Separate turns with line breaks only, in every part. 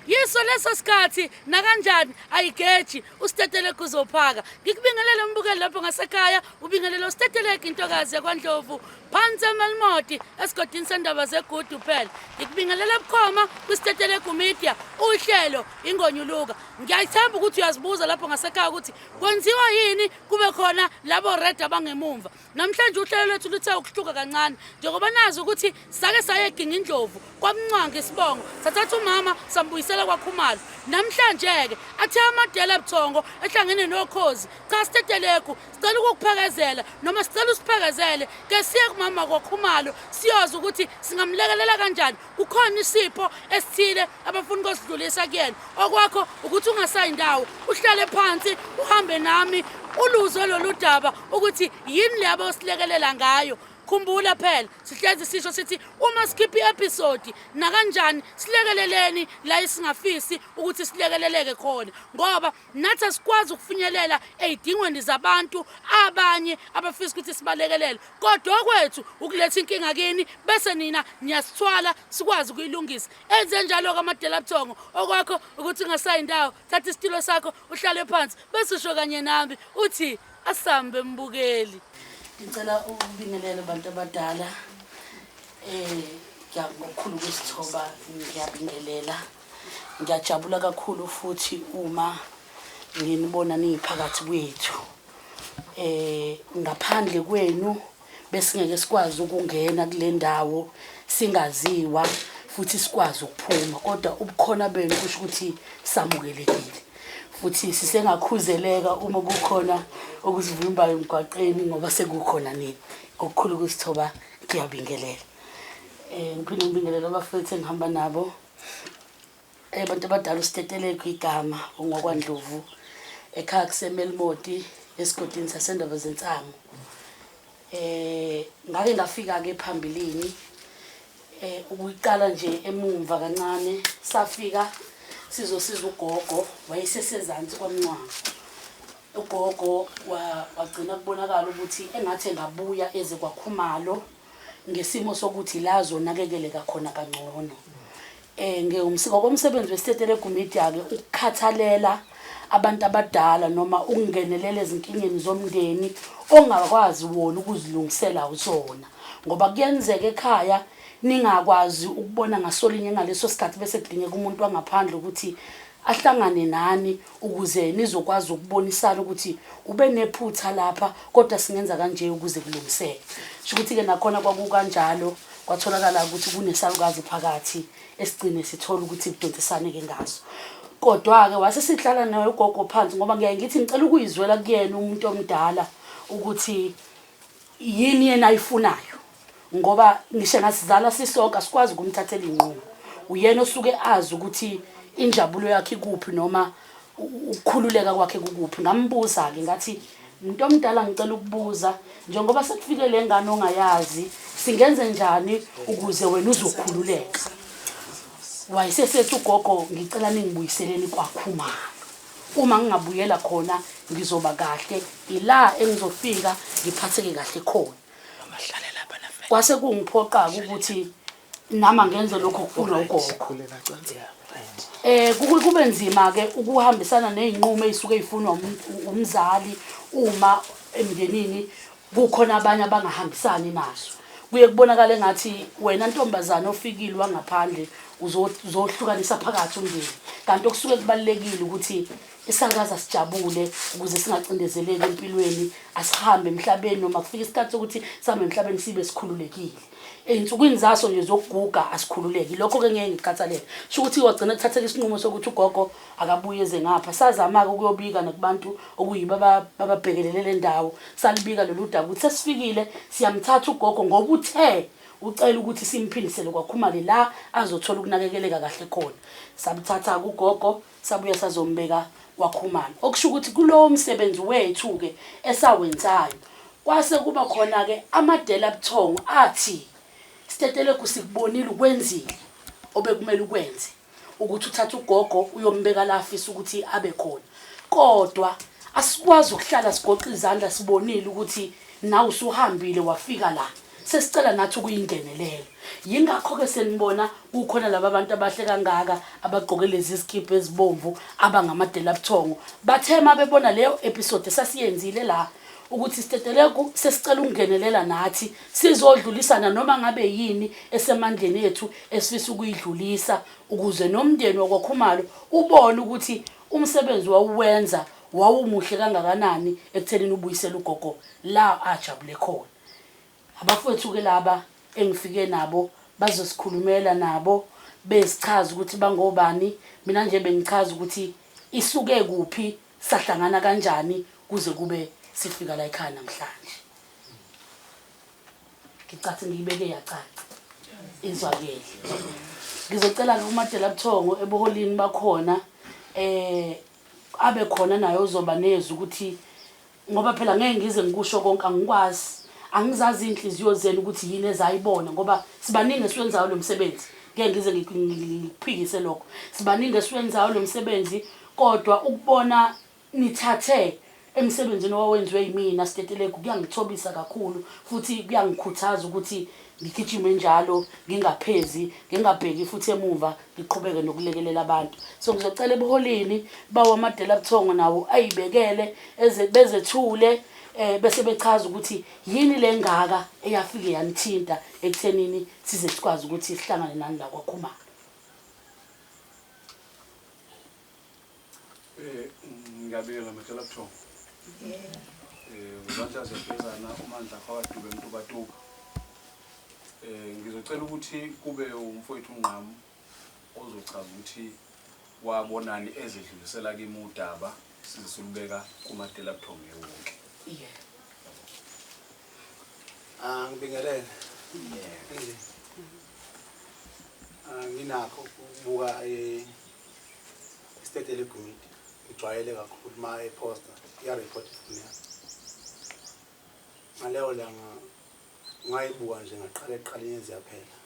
Yiso leso sikhathi nakanjani ayigeji usitetelegu uzophaka. Ngikubingelele umbukeli lapho ngasekhaya, ubingelele usitetelegu intokazi yakwaNdlovu phansi eMelmoti esigodini sendaba zegudu phela. Ngikubingelela bukhoma kwisitetelegu media uhlelo ingonyuluka. Ngiyayithemba ukuthi uyazibuza lapho ngasekhaya ukuthi kwenziwa yini kube khona labo red abangemumva. Namhlanje uhlelo lwethu luthe ukuhluka kancane njengoba nazi ukuthi sake saye eGingindlovu kwaMncwanga isibongo sathatha umama sambuyisela kwaKhumalo. Namhlanje-ke athe amadela buthongo ehlangene nokhozi cha sitetelegu sicela ukukuphekezela noma sicela usiphekezele ke siye kumama kwaKhumalo siyoza ukuthi singamlekelela kanjani kukhona isipho esithile abafuna ukusidlulisa kuyena okwakho ukuthi ungasayi ndawo uhlale phansi uhambe nami uluzwe lolu daba ukuthi yini le abosilekelela ngayo khumbula phela sihlezi sisho sithi uma sikhipha i-episode nakanjani silekeleleni la esingafisi ukuthi silekeleleke khona ngoba nathi asikwazi ukufinyelela ey'dingweni zabantu abanye abafisa ukuthi sibalekelele kodwa okwethu ukuletha inkinga kini bese nina niyasithwala sikwazi ukuyilungisa enze njalo-ke amadelabuthongo okwakho ukuthi ungasayi ndawo thatha isitulo sakho uhlale phansi bese usho kanye nami uthi asambe mbukeli ngicela ukubingelela abantu abadala um ngokukhulu ukuzithoba ngiyabingelela Ngiyajabula kakhulu futhi uma nginibona niphakathi kwethu. Eh ngaphandle kwenu besingeke sikwazi ukungena kule ndawo singaziwa futhi sikwazi ukuphuma kodwa ubukhona benu kusho ukuthi samukelekile futhi sisengakhuzeleka uma kukhona okusivimbayo emgwaqeni ngoba sekukhona nini ngokukhulu ukuzithoba ngiyabingelela um ngiphinde ngibingelele abafethu engihamba nabo Abantu abadala uSitetelegu igama ungokwaNdlovu ekhaya kuseMelmoti esigodini sasendaba zensangu. Eh ngake ngafika ke phambilini eh ukuyiqala nje emumva kancane safika sizosiza ugogo wayesesezansi kwaMncwango. Ugogo wagcina kubonakala ukuthi engathi engabuya eze kwaKhumalo ngesimo sokuthi la azonakekeleka khona kangcono. Um ngokomsebenzi wesitetelegu media-ke ukukhathalela abantu abadala noma ukungenelela ezinkingeni zomndeni ongakwazi wona ukuzilungisela zona ngoba kuyenzeka ekhaya ningakwazi ukubona ngasolinye ngaleso sikhathi bese kudingeka umuntu wangaphandle ukuthi ahlangane nani ukuze nizokwazi ukubonisana ukuthi ube nephutha lapha kodwa singenza kanje ukuze kulungiseke. Sho ukuthi-ke nakhona kwakukanjalo kwatholakala ukuthi kunesalukazi phakathi esigcine sithola ukuthi kudonsisane-ke ngaso. Kodwa-ke wase sihlala naye ugogo phansi ngoba ngiyaye ngithi ngicela ukuyizwela kuyena umuntu omdala ukuthi yini yena ayifunayo ngoba ngisho ngasizala sisonke asikwazi ukumthathela inqumo uyena osuke azi ukuthi injabulo yakhe ikuphi noma ukukhululeka kwakhe kukuphi ngambuza-ke ngathi muntu omdala ngicela ukubuza njengoba sekufike le ngane ongayazi singenze njani ukuze wena uzokhululeka wayesesethi ugogo ngicela ningibuyiseleni kwakhumalo Uma ngingabuyela khona ngizoba kahle, ila engizofika ngiphatheke kahle khona. Kwase kungiphoqa-ke ukuthi nami angenze lokho okufunwa ugogo. Eh kube nzima ke ukuhambisana nezinqumo ezisuke zifunwa umzali uma emndenini kukhona abanye abangahambisani naso. Kuye kubonakala engathi wena ntombazane ofikile wangaphandle uzohlukanisa phakathi umndeni. Kanti okusuke kubalulekile ukuthi isalukazi asijabule ukuze singacindezeleki empilweni, asihambe emhlabeni noma kufika isikhathi sokuthi sihambe emhlabeni sibe sikhululekile. Ey'nsukwini zaso nje zokuguga asikhululeki. Lokho-ke ngeke ngikukhathalele. Sho ukuthi wagcina kuthatheka isinqumo sokuthi ugogo akabuye eze ngapha. Sazama-ke ukuyobika nakubantu okuyibo ababhekelele le ndawo. Salubika lolu daba ukuthi sesifikile siyamthatha ugogo ngoba uthe ucela ukuthi simphindisele kwaKhumalo la azothola ukunakekeleka kahle khona. Samthatha-ke ugogo sabuya sazombeka kwaKhumalo. Okusho ukuthi kulowo msebenzi wethu-ke esawenzayo kwase kuba khona-ke amadela buthongo athi Stetelegu sikubonile ukwenzile obekumele ukwenze ukuthi uthathe ugogo uyombeka la afisa ukuthi abe khona kodwa asikwazi ukuhlala sigoqa izandla sibonile ukuthi nawe usuhambile wafika la. Sesicela nathi ukuyingenelela. Yingakho-ke senibona kukhona laba bantu abahle kangaka abagqoke lezi zikibha ezibomvu abangamadelabuthongo. Bathe uma bebona leyo episode esasiyenzile la ukuthi Stetelegu sesicela ukungenelela nathi sizodlulisana noma ngabe yini esemandleni ethu esifisa ukuyidlulisa ukuze nomndeni wakwaKhumalo ubone ukuthi umsebenzi wawuwenza wawumuhle kangakanani ekuthenini ubuyisele ugogo la ajabule khona. Abafowethu-ke laba engifike nabo bazosikhulumela nabo bezichaza ukuthi bangobani. Mina nje bengichaza ukuthi isuke kuphi sahlangana kanjani kuze kube sifika la ekhaya namhlanje. Ngicathi ngiyibeke yacaca izwakele. Ngizocela-ke kuMadela Buthongo ebuholini bakhona eh abe khona naye ozoba nezwi ukuthi Ngoba phela ngeke ngize ngikusho konke angikwazi. Angizazi izinhliziyo zenu ukuthi yini ezayibona ngoba sibaningi esiwenzayo lo msebenzi. Ngeke ngize ngikuphikise lokho. Sibaningi esiwenzayo lo msebenzi kodwa ukubona nithathe emsebenzini owawenziwe yimina Stetelegu kuyangithobisa kakhulu futhi kuyangikhuthaza ukuthi ngigijime njalo ngingaphezi ngingabheki futhi emuva ngiqhubeke nokulekelela abantu so ngizocela ebuholini bawo amadela buthongo nawo ayibekele eze bezethule eh bese bechaza ukuthi yini lengaka eyafike yanithinta ekuthenini size sikwazi ukuthi sihlangane nani la kwaKhumalo.
Eh ngiyabingelela madela buthongo. Eh uzandla ziyagezana uMandla kaDube Mtubatuba. Eh ngizocela ukuthi kube umfowethu uNgqamu ozochaza ukuthi wabonani ezedlulisela kimi udaba size silubeka kuMadela buthongo wonke.
Yeah.
Ah ngibingelele. Yeah. Ah nginakho ukubuka eh Isitete Good ngijwayele kakhulu ma eposta iya-report ifoni yami. Ngaleyo langa ngayibuka nje ngaqala ekuqaleni yaphela.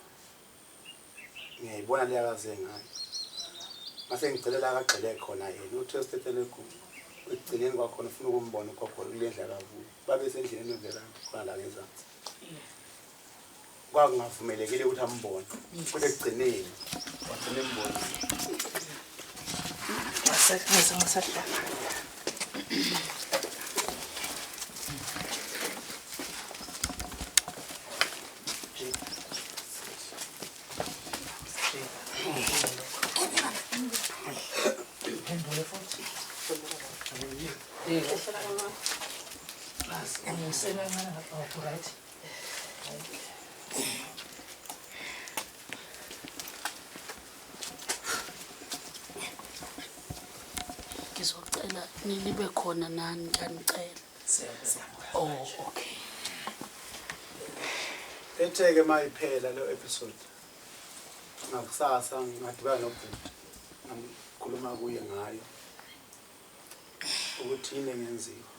Ngiyayibona le akaze ngayo. Mase ngigcine la akagxile khona yena uthe Isitete Good ekugcineni kwakhona ufuna ukumbona ugogo kule ndlela akabuye. Babe sendlini enoveranda khona la ngezansi. Kwakungavumelekile ukuthi ambone kodwa ekugcineni wagcina embonile.
Ngizocela nilibe khona nani ngiyanicela. Oh okay.
Ethe-ke uma iphela leyo episode ngakusasa ngadibana nobhuti ngamkhuluma kuye ngayo ukuthi yini engenziwa.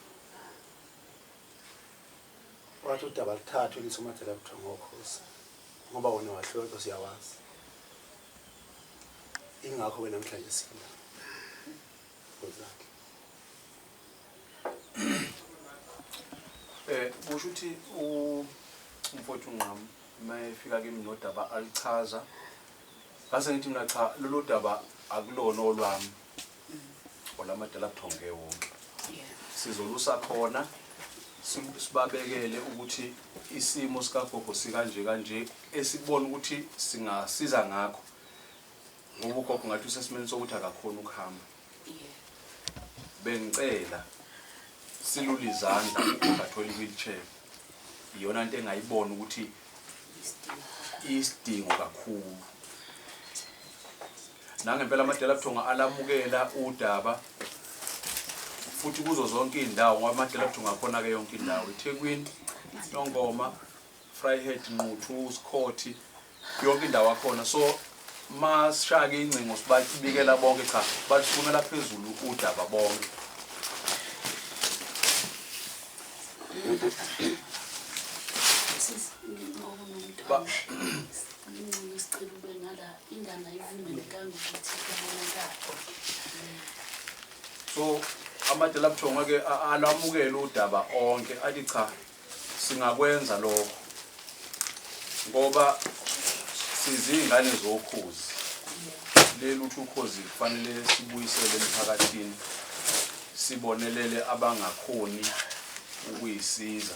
Wathi udaba luthathwe lithi uMadela kuthiwa ngokhozi ngoba wona wahluleka siyawazi. Ingakho ke namhlanje sila. Ngozakhe.
Eh kusho ukuthi umfowethu Ngqamu mayefika kimi nodaba alichaza ngase ngithi mina cha lolu daba akulona olwami olamadala buthonge wonke sizolusa khona sibabekele ukuthi isimo sikagogo sikanje kanje esibona ukuthi singasiza ngakho ngoba ugogo ngathi usesimeni sokuthi akakhona ukuhamba bengicela silule izandla ugogo athole i-wheelchair iyona nto engayibona ukuthi isidingo kakhulu Nangempela amadela buthonga alamukela udaba futhi kuzo zonke iy'ndawo ngoba amadela buthonga akhona-ke yonke indawo eThekwini, Nongoma, Vryheid, Nquthu, Sikhothi yonke indawo akhona so masishaya-ke ingcingo sibabikela bonke cha balisukumela phezulu udaba bonke. Ba
Ngicela ube ngala ingane ayivumelekanga ukuthi ibonakale.
So amadelabuthongo ke alamukele udaba onke athi cha singakwenza lokho. Ngoba sizingane zokhozi. Leli uthi ukhozi kufanele sibuyisele emphakathini. Sibonelele abangakhoni ukuyisiza.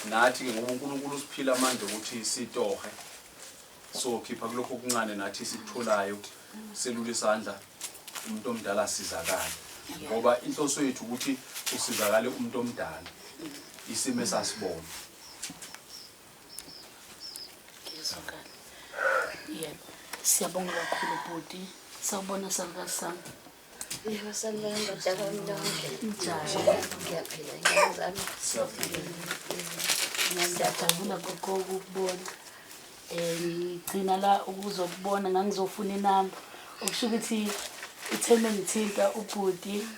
Nathi ke ngoba uNkulunkulu usiphila amandla ukuthi sitohe. So khipha kulokho okuncane nathi sikutholayo selula isandla umuntu omdala asizakale. Ngoba inhloso yethu ukuthi usizakale umuntu omdala. Isimo esasibona.
Ngizwakala. Yebo. Siyabonga kakhulu bhuti. Sawubona salukazi sami.
Yebo sanibona ndoda kwami nonke.
Njani?
Ngiyaphila ingane zami.
Ngiyajabula gogo ukukubona. Ngigcina la ukuzokubona ngangizofuna inamba. Okusho ukuthi uthe mengithinta ubhuti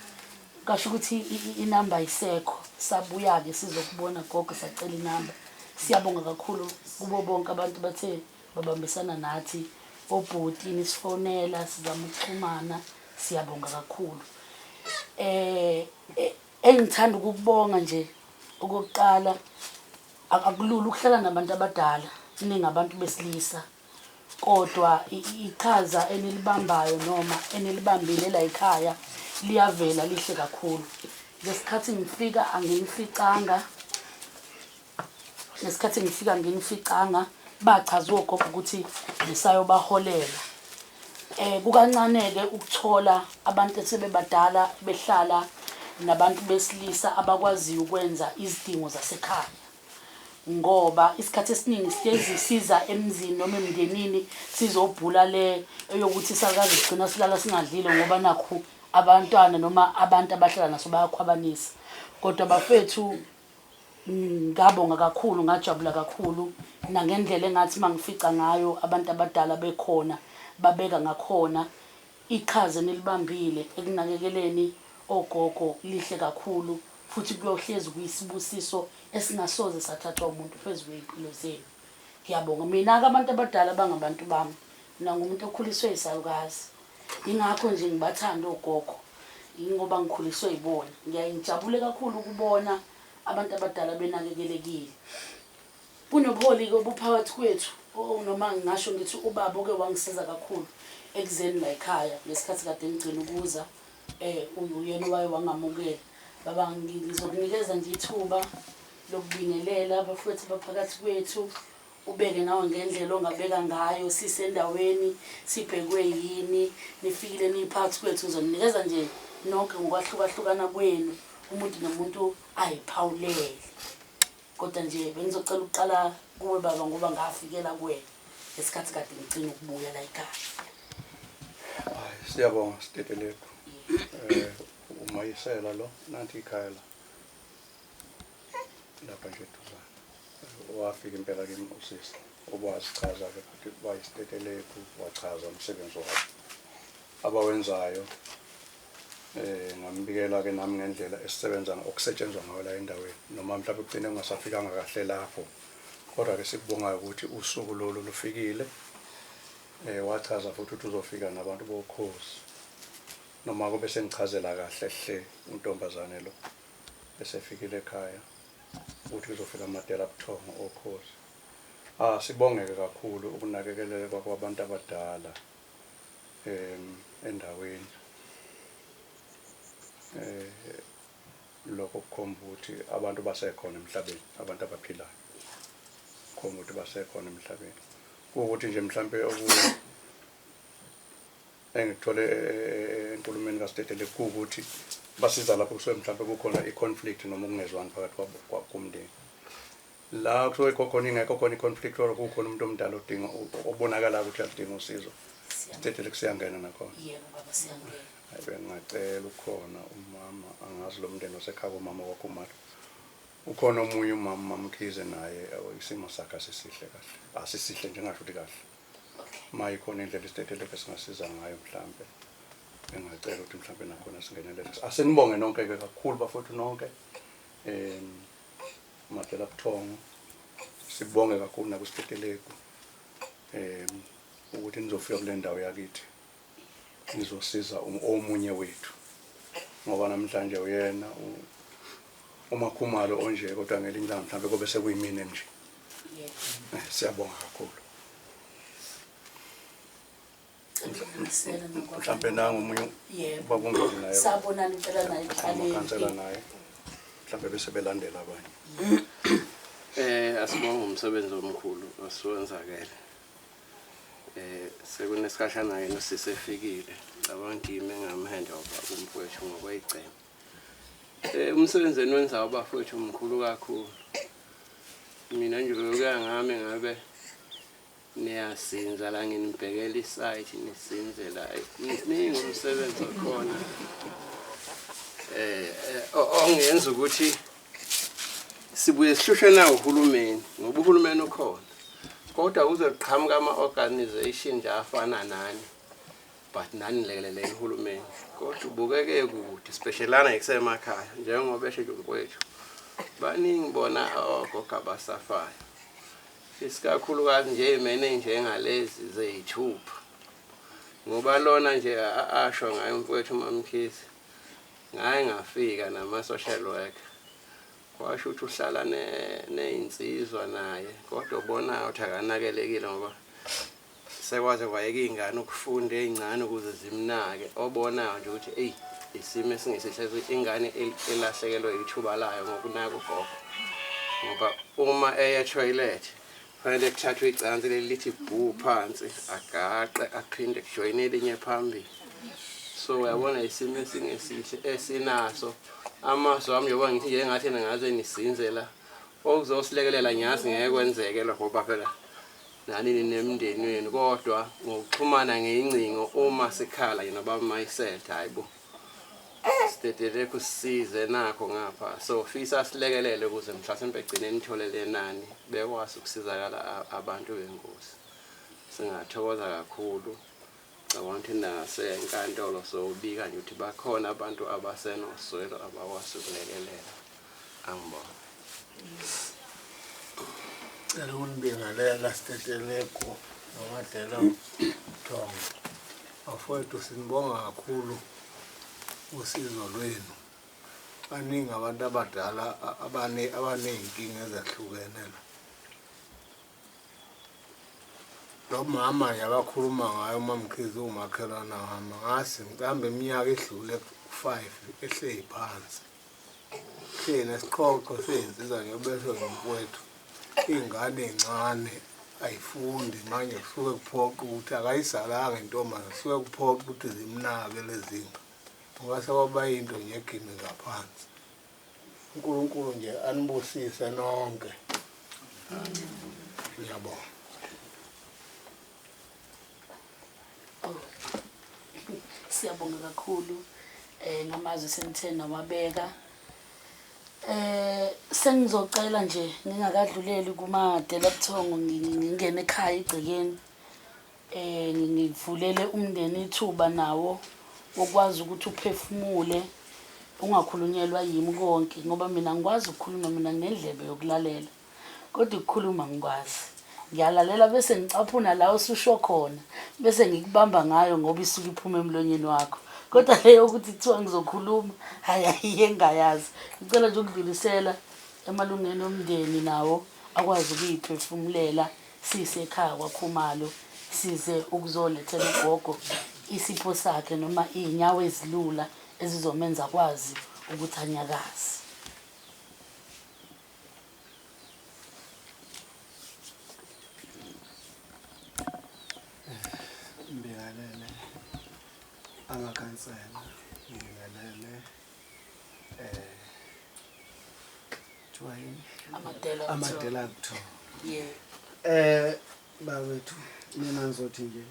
kasho ukuthi inamba ayisekho. Sabuya-ke sizokubona gogo sacela inamba. Siyabonga kakhulu kubo bonke abantu bathe babambisana nathi obhuti nisifonela sizama ukuxhumana siyabonga kakhulu. Engithanda ukukubonga nje okokuqala akulula ukuhlala nabantu abadala ningabantu besilisa kodwa iqhaza enilibambayo noma enilibambile la ekhaya liyavela lihle kakhulu. Ngesikhathi ngifika anginificanga ngesikhathi ngifika nginificanga bachaza ogogo ukuthi ngisayobaholela. Kukancane-ke ukuthola abantu esebebadala behlala nabantu besilisa abakwaziyo ukwenza izidingo zasekhaya. Ngoba isikhathi esiningi sihlezi siza emzini noma emndenini sizobhula le eyokuthi isakazi sigcina silala singadlile ngoba nakhu abantwana noma abantu abahlala naso bayakhwabanisa. Kodwa bafethu ngabonga kakhulu ngajabula kakhulu nangendlela engathi mangifica ngayo abantu abadala bekhona babeka ngakhona iqhaza enilibambile ekunakekeleni ogogo lihle kakhulu futhi kuyohlezi kuyisibusiso esingasoze sathathwa umuntu phezu kwey'mpilo zenu. Ngiyabonga. Mina-ke abantu abadala bangabantu bami. Mina ngumuntu okhuliswe yisalukazi. Yingakho nje ngibathanda ogogo. Yingoba ngikhuliswe yibona. Ngiyaye ngijabule kakhulu ukubona abantu abadala benakekelekile. Kunobuholi-ke obuphakathi kwethu noma ngingasho ngithi ubaba oke wangisiza kakhulu ekuzeni la ekhaya ngesikhathi kade ngigcina ukuza uyena owaye wangamukela. Baba ngizokunikeza nje ithuba lokubingelela abafowethu abaphakathi kwethu ubeke nawe ngendlela ongabeka ngayo sisendaweni sibhekwe yini nifikile niphakathi kwethu ngizonikeza nje nonke ngokwahlukahlukana kwenu umuntu nomuntu ayiphawulele. Kodwa nje bengizocela ukuqala kuwe baba ngoba ngafikela kuwena ngesikhathi kade ngigcina ukubuya la ekhaya.
Hayi siyabonga Stetelegu. Umayisela lo nanti ikhaya la. Lapha nje eduzane. Wafika impela kimi usisi obazichaza ke futhi bayiStetelegu wachaza umsebenzi wabo abawenzayo. Ngambikela ke nami ngendlela esisebenza okusetshenzwa ngayo la endaweni noma mhlawumbe kugcine kungasafikanga kahle lapho kodwa ke sikubongayo ukuthi usuku lolu lufikile. Wachaza futhi ukuthi uzofika nabantu bokhozi noma kube sengichazela kahle hle untombazane lo esefikile ekhaya ukuthi kuzofika amadela buthongo okhozi. Sibongeke kakhulu ukunakekeleka kwabantu abadala endaweni. Lokho kukhomba ukuthi abantu basekhona emhlabeni, abantu abaphilayo. Kukhomba ukuthi basekhona emhlabeni. Kuwukuthi nje mhlambe engikuthole enkulumeni kaStetelegu kuwukuthi basiza lapho kusuke mhlambe kukhona i-conflict noma ukungezwani phakathi komndeni. La kusuke khona ingekho khona i-conflict or kukhona umuntu omdala odinga obonakala ukuthi uyaludinga usizo. Stetelegu siyangena nakhona.
Yebo baba siyangena.
Hayi bengingacela ukhona umama angazi lo mndeni osekhaya umama wakwaKhumalo. Ukhona omunye umama Mamkhize naye isimo sakhe asisihle kahle. Asisihle nje ngasho ukuthi kahle. Ma ikhona indlela iStetelegu esingasiza ngayo mhlambe. Engacela ukuthi mhlambe nakhona singenelele. Asenibonge nonke ke kakhulu bafowethu nonke. Madela Buthongo. Sibonge kakhulu nakuStetelegu. Ukuthi nizofika kule ndawo yakithi. Nizosiza omunye wethu. Ngoba namhlanje uyena uMakhumalo onje kodwa ngelinye ilanga mhlambe kobe sekuyimina nje. Siyabonga kakhulu. Mhlampe nangu omunye ubaba uNgidi naye.
Sabonana impela naye
amakhansela naye. Mhlampe bese belandela abanye.
Asibonge umsebenzi omkhulu osuwenzakele. Sekunesikhashana yena usisi efikile. Cabanga ukuthi yimi engam-hand over kumfowethu ngokweyigceme. Umsebenzi eniwenzayo bafowethu mkhulu kakhulu. Mina nje bekuya ngami ngabe niyasinza la nginibhekela isite nisinze la. Mningi umsebenzi okhona. Ongenza ukuthi sibuye sihlushwe na uhulumeni ngoba uhulumeni ukhona. Kodwa kuzoqhamuka ama-organization nje afana nani. But nani nilekelele uhulumeni. Kodwa ubukeke kude especially kusemakhaya njengoba esho nje umfowethu. Baningi bona ogogo abasafayo. Isikakhulukazi nje imene njengalezi zeyithupha. Ngoba lona nje asho ngayo umfowethu uMamkhize. Ngaye ngafika nama social worker. Kwasho ukuthi uhlala nezinsizwa naye kodwa ubona ukuthi akanakelekile ngoba sekwaze kwayeka izingane ukufunda ezincane ukuze zimnake. Obonayo nje ukuthi ey isimo esingesihle ingane elahlekelwe ithuba layo ngokunaka ugogo. Ngoba uma eya toilet fanele kuthathwe icansi leli lithi bhu phansi agaqe aphinde kujoyine elinye phambili. So uyabona isimo esingesihle esinaso. Amaso ami njengoba ngithi nje ngathi ngaze nisinze la okuzosilekelela ngiyazi ngeke kwenzeke lokho ngoba phela nani ninemndeni wenu kodwa ngokuxhumana ngeyingcingo uma sikhala yena baba myself hayibo Stetelekhu sisize nakho ngapha so fisa silekelele ukuze mhlasimpe egcine nitholele nani bekwazi ukusizakala abantu benkosi. Singathokoza kakhulu. Cabanga ukuthi nasenkantolo sobika nje ukuthi bakhona abantu abasenoswelo abakwazi ukulekelela. Angibona.
Cela ukunibingelela Stetelekhu noMadela Thongo. Bafowethu sinibonga kakhulu usizo lwenu. Baningi abantu abadala abaney'nkinga ezahlukene la. Lo mama nje abakhuluma ngayo uMamkhize uwumakhelwane wami, ngase mhlawumbe iminyaka edlule ku-5 ehleli phansi. Hleli nesiqoqo sey'nsizwa nje besho nomfowethu. Iy'ngane ey'ncane ayifundi manje kusuke kuphoqa ukuthi akayizalanga intombazane, kusuke kuphoqa ukuthi zimnake lezi ngane. Ngoba sekwaba yinto nje egime ngaphansi. uNkulunkulu nje anibusise nonke. Ngiyabonga.
Siyabonga kakhulu ngamazwi senithe nawabeka. Sengizocela nje ngingakadluleli kuMadela Buthongo ngingene ekhaya igcekeni. Ngivulele umndeni ithuba nawo wokwazi ukuthi uphefumule ungakhulunyelwa yimi konke ngoba mina ngikwazi ukukhuluma, mina nginendlebe yokulalela kodwa ukukhuluma ngikwazi. Ngiyalalela bese ngicaphuna la ususho khona bese ngikubamba ngayo ngoba isuke iphuma emlonyeni wakho. Kodwa leyo ukuthi kuthiwa ngizokhuluma hayi ayiye engayazi. Ngicela nje ukudlulisela emalungeni omndeni nawo akwazi ukuyiphefumulela sisekhaya kwaKhumalo size ukuzolethela ugogo isipho sakhe noma iy'nyawo ezilula ezizomenza akwazi ukuthi anyakaze.
Ngibingelele amakhansela, ngibingelele kuthiwa yini?
Amadela
Amadela kuthiwa.
Yeah.
Bawethu mina ngizothi nje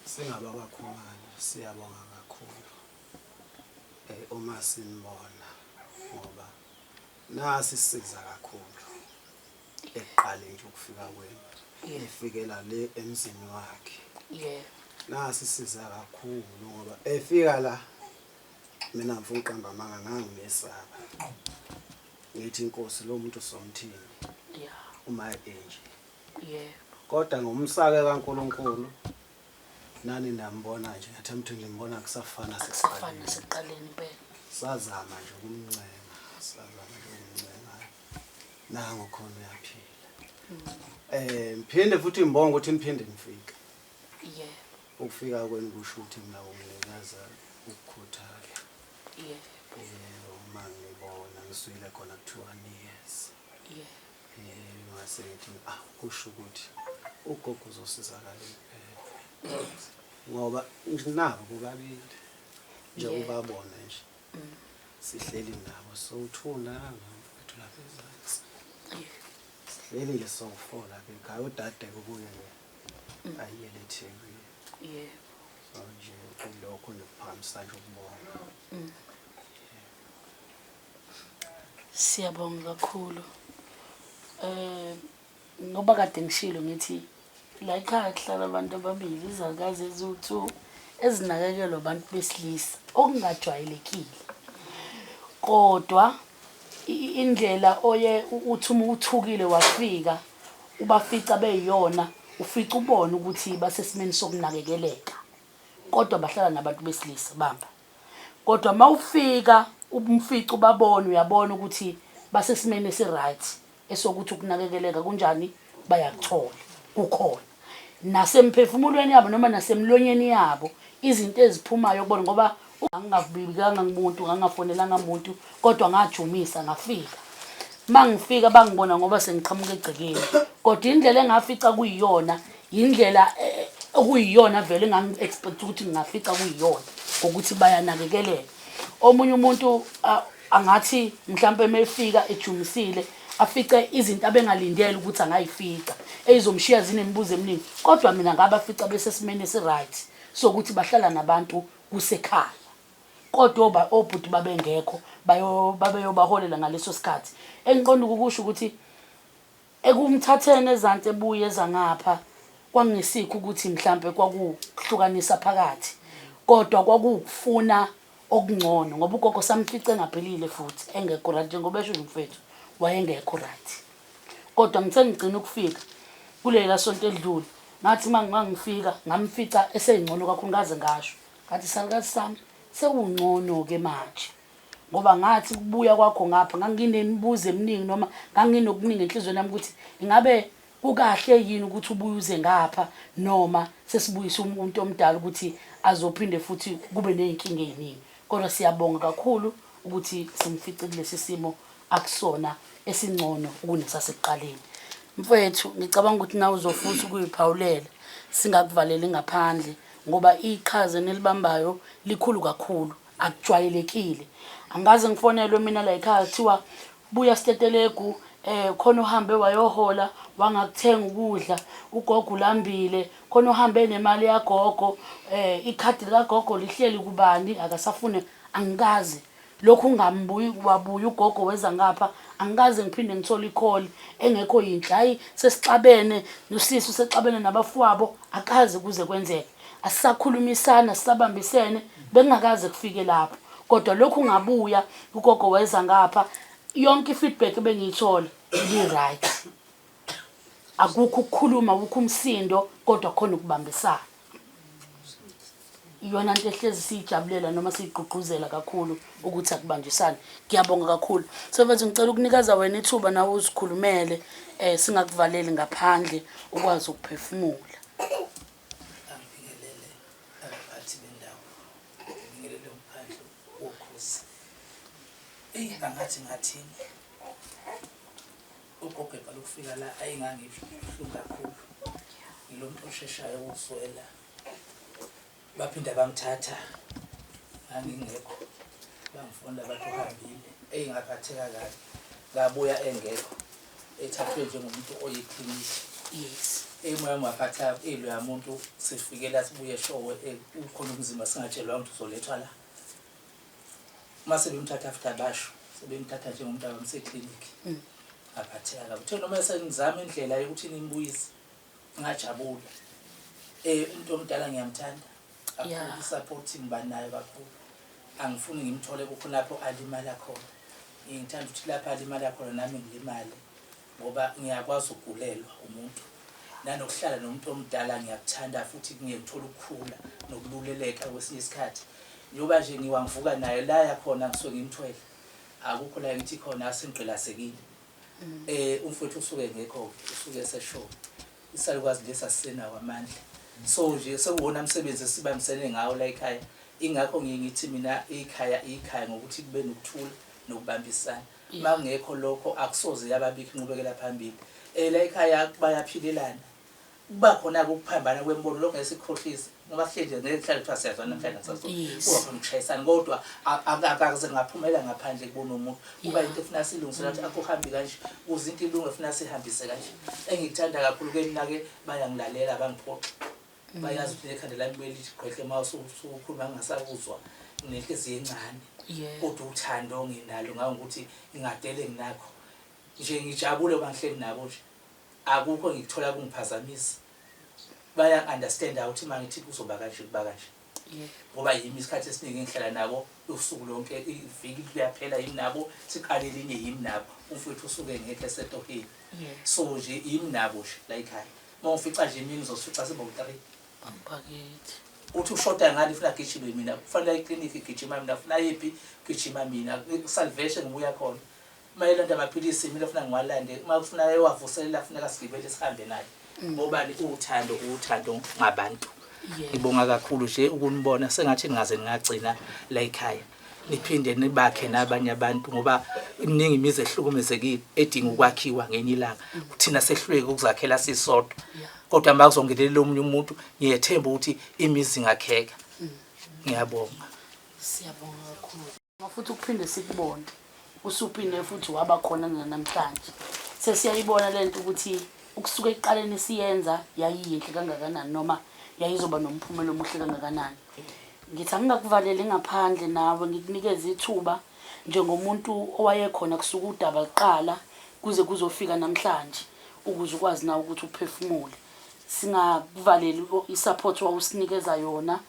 singabakwaKhumalo siyabonga kakhulu uma sinibona ngoba nasi sisiza kakhulu ekuqaleni nje ukufika kwenu efikela le emzini wakhe.
Yeah.
Nasi sisiza kakhulu ngoba efika la mina ngifuna uqamba amanga ngangimesaba. Ngithi inkosi lo muntu somthini.
Yeah.
Uma enje.
Yeah.
Kodwa ngomsake kaNkuluNkulu nani nambona nje ngathi mthu ngimbona kusafana
sekuqaleni. Sekuqaleni impela.
Sazama nje ukumncenga, sazama nje ukumncenga. Nango khona uyaphila. Ngiphinde futhi ngibonge ukuthi niphinde nifike.
Yebo.
Ukufika kwenu kusho ukuthi mina unginikeza ukukhuthala.
Yebo.
Yebo, uma ngibona ngizwile khona kuthiwa niyeza.
Yebo.
Ngase ngithi ah kusho ukuthi ugogo uzosizakala kuphela. Ngoba nabo bobabili nje ubabona nje. Sihleli nabo sowuthuna mfethu lapha ezansi. Sihleli nje sowu-4 lapha ekhaya udade kubuye ke ayiyele eThekwini.
Yebo.
So nje kulokho ngikuphakamisa nje ukubonga.
Siyabonga kakhulu. Ngoba kade ngishilo ngithi la ekhaya kuhlala abantu ababili izalukazi eziwu-2 ezinakekelwa abantu besilisa okungajwayelekile. Kodwa indlela oye uthi uma uthukile wafika ubafica beyiyona ufica ubone ukuthi basesimeni sokunakekeleka kodwa bahlala nabantu besilisa bamba. Kodwa mawufika umfica ubabona uyabona ukuthi basesimeni esi-right esokuthi ukunakekeleka kunjani bayakuthola kukhona nasemphefumulweni yabo noma nasemlonyeni yabo izinto eziphumayo kubona ngoba ngangingabikanga ngumuntu ngangafonelanga muntu kodwa ngajumisa ngafika. Mangifika bangibona ngoba sengiqhamuka egcekeni kodwa indlela engafica kuyiyona indlela okuyiyona vele engangi-expect ukuthi ngingafica kuyiyona ngokuthi bayanakekeleka. Omunye umuntu angathi mhlampe mefika ejumisile afice izinto abengalindele ukuthi angayifica eyizomshiya zinemibuzo eminingi kodwa mina ngabafica besesimeni esi-right sokuthi bahlala nabantu kusekhaya kodwa obhuti babengekho babeyobaholela ngaleso sikhathi. Engiqonda ukukusho ukuthi ekumthatheni ezansi ebuye eza ngapha kwangesikho ukuthi mhlampe kwakuhlukanisa phakathi kodwa kwakufuna okungcono ngoba ugogo samfice engaphilile futhi engekho right njengoba esho umfethu wayengekho right. Kodwa ngithe ngigcina ukufika kulela sonto edlule ngathi mangifika ngamfica esengcono kakhulu ngaze ngasho ngathi salukazi sami sewungcono ke manje ngoba ngathi kubuya kwakho ngapha nganginemibuzo eminingi noma nganginokuningi enhliziyweni yami ukuthi ingabe kukahle yini ukuthi ubuye uze ngapha noma sesibuyisa umuntu omdala ukuthi azophinde futhi kube nezinkinga eziningi. Kodwa siyabonga kakhulu ukuthi simfice kulesi simo akusona esingcono kunesasekuqaleni. Mfowethu ngicabanga ukuthi nawe uzofuthi ukuyiphawulela singakuvaleli ngaphandle ngoba iqhaza enilibambayo likhulu kakhulu akujwayelekile. Angikaze ngifonelwe mina la ekhaya kuthiwa buya Stetelegu khona uhambe wayohola wangakuthenga ukudla ugogo ulambile khona uhambe nemali yagogo ikhadi likagogo lihleli kubani akasafune. Angikaze lokhu ungambuyi wabuya ugogo weza ngapha angikaze ngiphinde ngithole i-call engekho yinhle. Hayi sesixabene nosisi usexabene nabafowabo akaze kuze kwenzeke asisakhulumisana sisabambisene bengakaze kufike lapho. Kodwa lokhu ngabuya ugogo weza ngapha yonke i-feedback ebengiyithola ibi-right, akukho ukukhuluma akukho umsindo kodwa khona ukubambisana. Iyona nto ehlezi siyijabulela noma siyigqugquzela kakhulu ukuthi akubanjisane. Ngiyabonga kakhulu. So mfethu ngicela ukunikeza wena ithuba nawe uzikhulumele singakuvaleli ngaphandle ukwazi ukuphefumula.
Angibingelele abaphathi bendawo, ngibingelele umkhandlu wokhozi. Eyi angathi ngathini ugogo eqala ukufika la ayingangibuhlungu kakhulu. Ngilo muntu osheshayo ukuzwela. Baphinda bangithatha ngangingekho bangifonela bathi uhambile. Eyi ngaphatheka kabi ngabuya engekho ethathwe njengomuntu oyikliniki.
Yes.
Emoya waphatha iloya muntu sifikela sibuye eshowe ukhona umzimba singatshelwanga ukuthi uzolethwa la. Uma sebemthatha after basho sebemthatha njengomuntu abamsekliniki. Ngaphatheka kabi. Uthe noma sengizama indlela yokuthi nimbuyise ngajabula. Umuntu omdala ngiyamthanda kakhulu, i-support ngiba nayo kakhulu. Angifuni ngimthole kukhona lapho alimala khona. Ngithanda ukuthi lapho alimala khona nami ngilimale ngoba ngiyakwazi ukugulelwa umuntu. Nanokuhlala nomuntu omdala ngiyakuthanda futhi ngiyakuthola ukukhula nokululeleka kwesinye isikhathi. Njengoba nje ngiwa ngivuka naye la yakhona ngisuke ngimthwele. Akukho la ngithi khona asengigqilazekile. Umfowethu usuke engekho, usuke eseshona. Isalukwazi lesi asisenawo amandla. So nje sekuwona msebenzi esibambisene ngawo la ekhaya. Ingakho ngiye ngithi mina ikhaya ikhaya ngokuthi kube nokuthula nokubambisana. Uma kungekho lokho akusoze yababikho inqubekela phambili. La ekhaya bayaphilelana. Kuba khona-ke ukuphambana kwemibono, lokho ngeke sikukhohlise ngoba sihleli nje ngeke kuhlale kuthiwa siyazwana namhlanje nakusasa. Kuba khona ukushayisana kodwa akaze ngaphumela ngaphandle kubona umuntu. Kuba into efuna siyilungise ukuthi akuhambi kanje, ukuze into ilunge funa sihambise kanje. Engikuthanda kakhulu ke mina-ke bayangilalela abangiphoxi. Bayazi ukuthi nekhanda lami libuye lithi gqwehle uma usukhuluma ngingasakuzwa, nginenhliziyo encane. Kodwa uthando nginalo ngangokuthi ngingadele nginakho. Nje ngijabule uma ngihleli nabo nje. Akukho engikuthola kungiphazamisa. Baya-understand-a ukuthi uma ngithi kuzoba kanje kuba kanje. Ngoba yimi isikhathi esiningi engihlala nabo usuku lonke, iviki liyaphela yimi nabo, siqale elinye yimi nabo. Umfowethu usuke engekho esetohini. So nje yimi nabo nje la ekhaya. Uma ungifica nje emini uzosifica sibo-three.
Bakithi.
Uthi ushoda ngani funa gijime mina, kufanele aye eklinikhi gijima mina, funa ayephi gijima mina. Salvation ngibuya khona. Uma elanda amaphilisi mina funa ngiwalande, uma kufuna ewavuselela funeka sigibele sihambe naye. Ngobani uthando uthando ngabantu. Ngibonga kakhulu nje ukunibona sengathi ningaze ningagcina la ekhaya. Niphinde nibakhe nabanye abantu ngoba iminingi imizi ehlukumezekile edinga ukwakhiwa ngenye ilanga. Thina sehluleke ukuzakhela sisodwa. Kodwa uma kuzongenelela omunye umuntu ngiyethemba ukuthi imizi ingakheka. Ngiyabonga.
Siyabonga kakhulu. Futhi ukuphinde sikubone usuphinde futhi waba khona namhlanje. Sesiyayibona lento ukuthi ukusuka ekuqaleni siyenza yayiyinhle kangakanani noma yayizoba nomphumela omuhle kangakanani. Ngithi angingakuvaleli ngaphandle nawe ngikunikeze ithuba njengomuntu owayekhona kusuka udaba luqala kuze kuzofika namhlanje ukuze ukwazi nawe ukuthi uphefumule. Singakuvaleli i-support owawusinikeza yona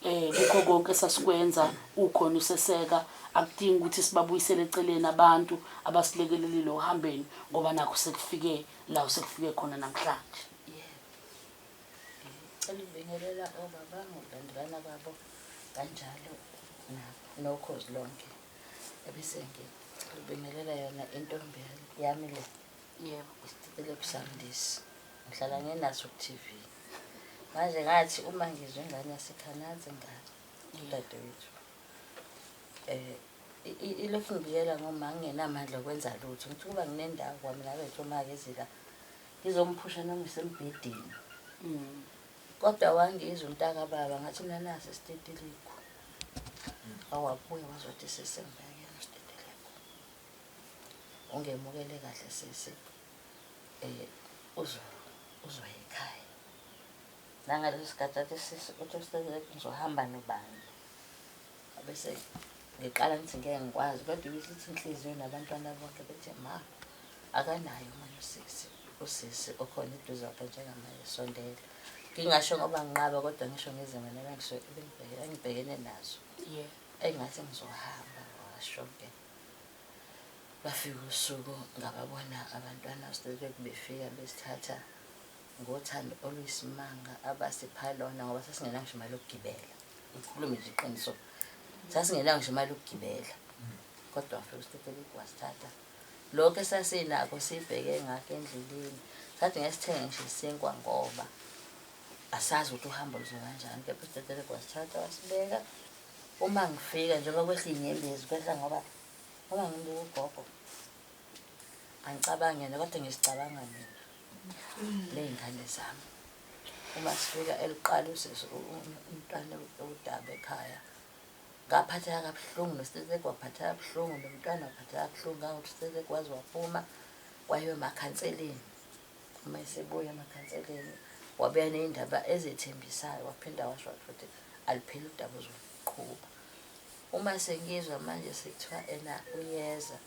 kukho konke esasikwenza ukhona useseka, akudingi ukuthi sibabuyisele eceleni abantu abasilekelelile ohambeni ngoba nakho sekufike la sekufike khona namhlanje.
Yebo. Ngicela ukubingelela obaba ngokulandelana kwabo kanjalo nokhozi lonke. Ebese ngicela ukubingelela yona intombi yami le.
Yebo.
Isitelegu sami lesi. Ngihlala ngenaso ku-TV. Manje ngathi uma ngizwa ingane yasekhaya nansi ingane udadewethu. Ilokhu ngibiyela ngoma ngingenamandla okwenza lutho. Ngithi kuba nginendawo kwami nabe uma-ke ezila ngizomphusha noma isembhedeni. Kodwa wangizwa umntakababa ngathi mina nasi isitetelegu. Awabuya wazothi sesengibekela isitetelegu. Ungemukele kahle sisi. Uzoya ekhaya. Nangaleso sikhathi athi sisi uthi usitetelegu ngizohamba nobani. Bese ngiqala ngithi ngeke ngikwazi kodwa ibisithi inhliziyo nabantwana bonke bethi ma akanaye omunye usisi, usisi okhona eduze kwakhe njengamanje sondela. Ngingasho ngoba nginqaba kodwa ngisho ngezimo engibhekene nazo. Engathi ngizohamba washo-ke. Bafika usuku ngababona abantwana usitetelegu befika besithatha ngothando oluyisimanga abasipha lona ngoba sasingenanga ngisho imali yokugibela. Ngikhulume nje iqiniso. Sasingenanga ngisho imali yokugibela. Kodwa wafika usitetelegu wasithatha. Lokho esasinakho sibheke ngakho endleleni. Sathi ngeke sithenge ngisho isinkwa ngoba asazi ukuthi uhambo luzoba kanjani. Kepha usitetelegu wasithatha wasibeka. Uma ngifika njengoba kwehla iy'nyembezi kwehla ngoba uma ngibuka ugogo angicabangi yena kodwa ngizicabanga mina ney'ngane zami. Uma sifika eliqala usisi umntwana udaba ekhaya ngaphatheka kabuhlungu nositetelegu waphatheka kabuhlungu nomntwana waphatheka kabuhlungu ngangokuthi usitetelegu waze waphuma wayiwa emakhanseleni. Uma esebuya emakhanseleni wabuya ney'ndaba ezethembisayo waphinda washo futhi alupheli udaba uzoqhuba. Uma sengizwa manje sekuthiwa ena uyeza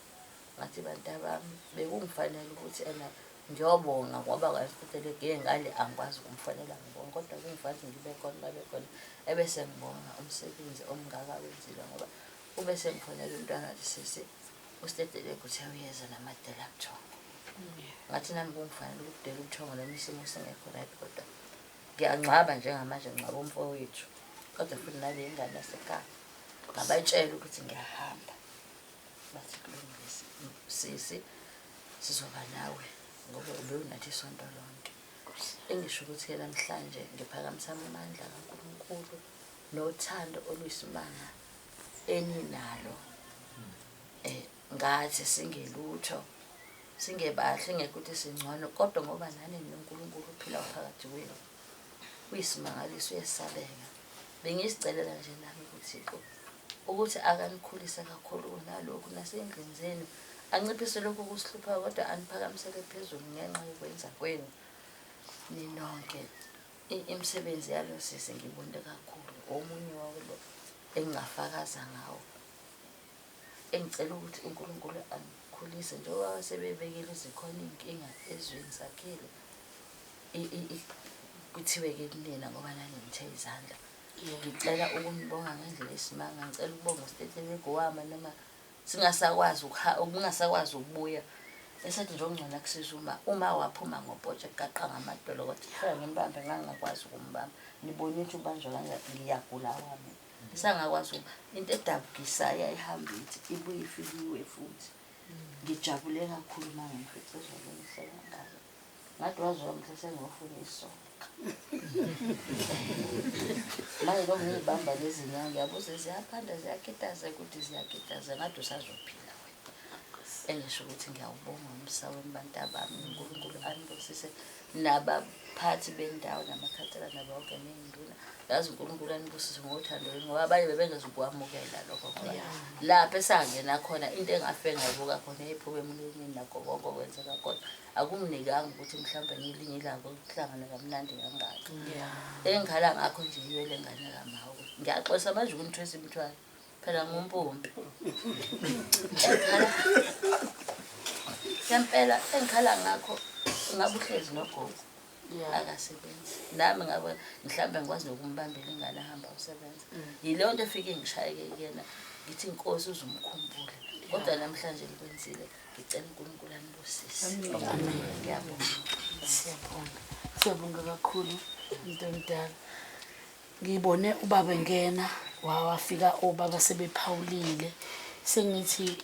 ngathi bantabami bekungifanele ukuthi ena ngiyobonga ngoba kwasitetelegu ngale angikwazi ukumfonela ngibonga kodwa kungifanele ngibe khona babe khona ebese ngibonga umsebenzi omngaka awenzile ngoba ube sengifonela umntwana wathi sisi usitetelegu uthe uyeza namadela buthongo. Ngathi nami kungifanele ukudela ubuthongo noma isimo singekho right kodwa ngiyangcwaba njengamanje ngcwaba umfowethu kodwa futhi nale ingane yasekhaya ngabatshela ukuthi ngiyahamba. Bathi kulungile sisi Sizoba nawe ngoba ubewunathi isonto lonke. Engisho ukuthi-ke namhlanje ngiphakamisa amandla kaNkulunkulu nothando oluyisimanga eninalo um ngathi singelutho singebahle ngeke ukuthi singcono kodwa ngoba nani noNkulunkulu uphila phakathi kwenu uyisimangaliso uyesabeka. Bengisicelela nje nami kuThixo ukuthi akanikhulise kakhulu kunalokhu nasey'ndlini zenu anciphise lokhu kusihluphayo kodwa aniphakamisele phezulu ngenxa yokwenza kwenu ninonke. Imisebenzi yalo sisi ngibonde kakhulu omunye wawo lo engingafakaza ngawo engicela ukuthi uNkulunkulu angikhulise njengoba sebebekile zikhona iy'nkinga ezweni sakhile kuthiwe-ke kunina ngoba nani ngithe izandla. Ngicela ukunibonga ngendlela esimanga, ngicela ukubonga uStetelegu wami noma singasakwazi ukungasakwazi ukubuya. Esethi nje okungcono akusiza uma uma waphuma ngopotshe gaqa ngamadolo kodwa kufanele ngimbambe ngangingakwazi ukumbamba. Nibonile ukuthi ubanjwa kanjani ngiyagula wami. Ngisangakwazi into edabukisayo yayihamba ithi ibuye ifike iwe futhi. Ngijabule kakhulu uma ngimfice izolo elihle kangaka. Ngathi waziwa mhle sengiyofuna isoka. Manje lokhu ngiyibamba lezi nyawo ngiyabuza ziyaphanda ziyakitaza ukuthi ziyakitaza ngathi usazophila wena. Engisho ukuthi ngiyawubonga umsa wenu bantabami uNkulunkulu anibusise nabaphathi bendawo namakhansela nabo bonke ney'nduna. Yazi uNkulunkulu anibusise ngothando lwenu ngoba abanye bebengezukwamukela lokho ngoba lapho esangena khona into engafike ngayibuka khona yayiphuma emlonyeni nakho konke okwenzeka khona. Akunginikanga ukuthi mhlawumbe ngelinye ilanga ukuhlangana kamnandi kangaka. Engikhala ngakho nje yiyo le ngane kama ukuthi ngiyaxolisa manje ukunithwesa imithwalo phela ngumpompi. Ngempela engikhala ngakho ngabe uhlezi nogogo akasebenzi nami ngabe mhlawumbe ngikwazi nokumbambela ingane ahamba usebenza. Yileyo nto efike ingishayeke kuyena ngithi inkosi uzumkhumbule kodwa namhlanje likwenzile. Ngicela uNkulunkulu anibusise.
Amen. Ngiyabonga. Siyabonga. Siyabonga kakhulu umuntu omdala. Ngibone ubaba engena wawafika obaba sebephawulile. Sengithi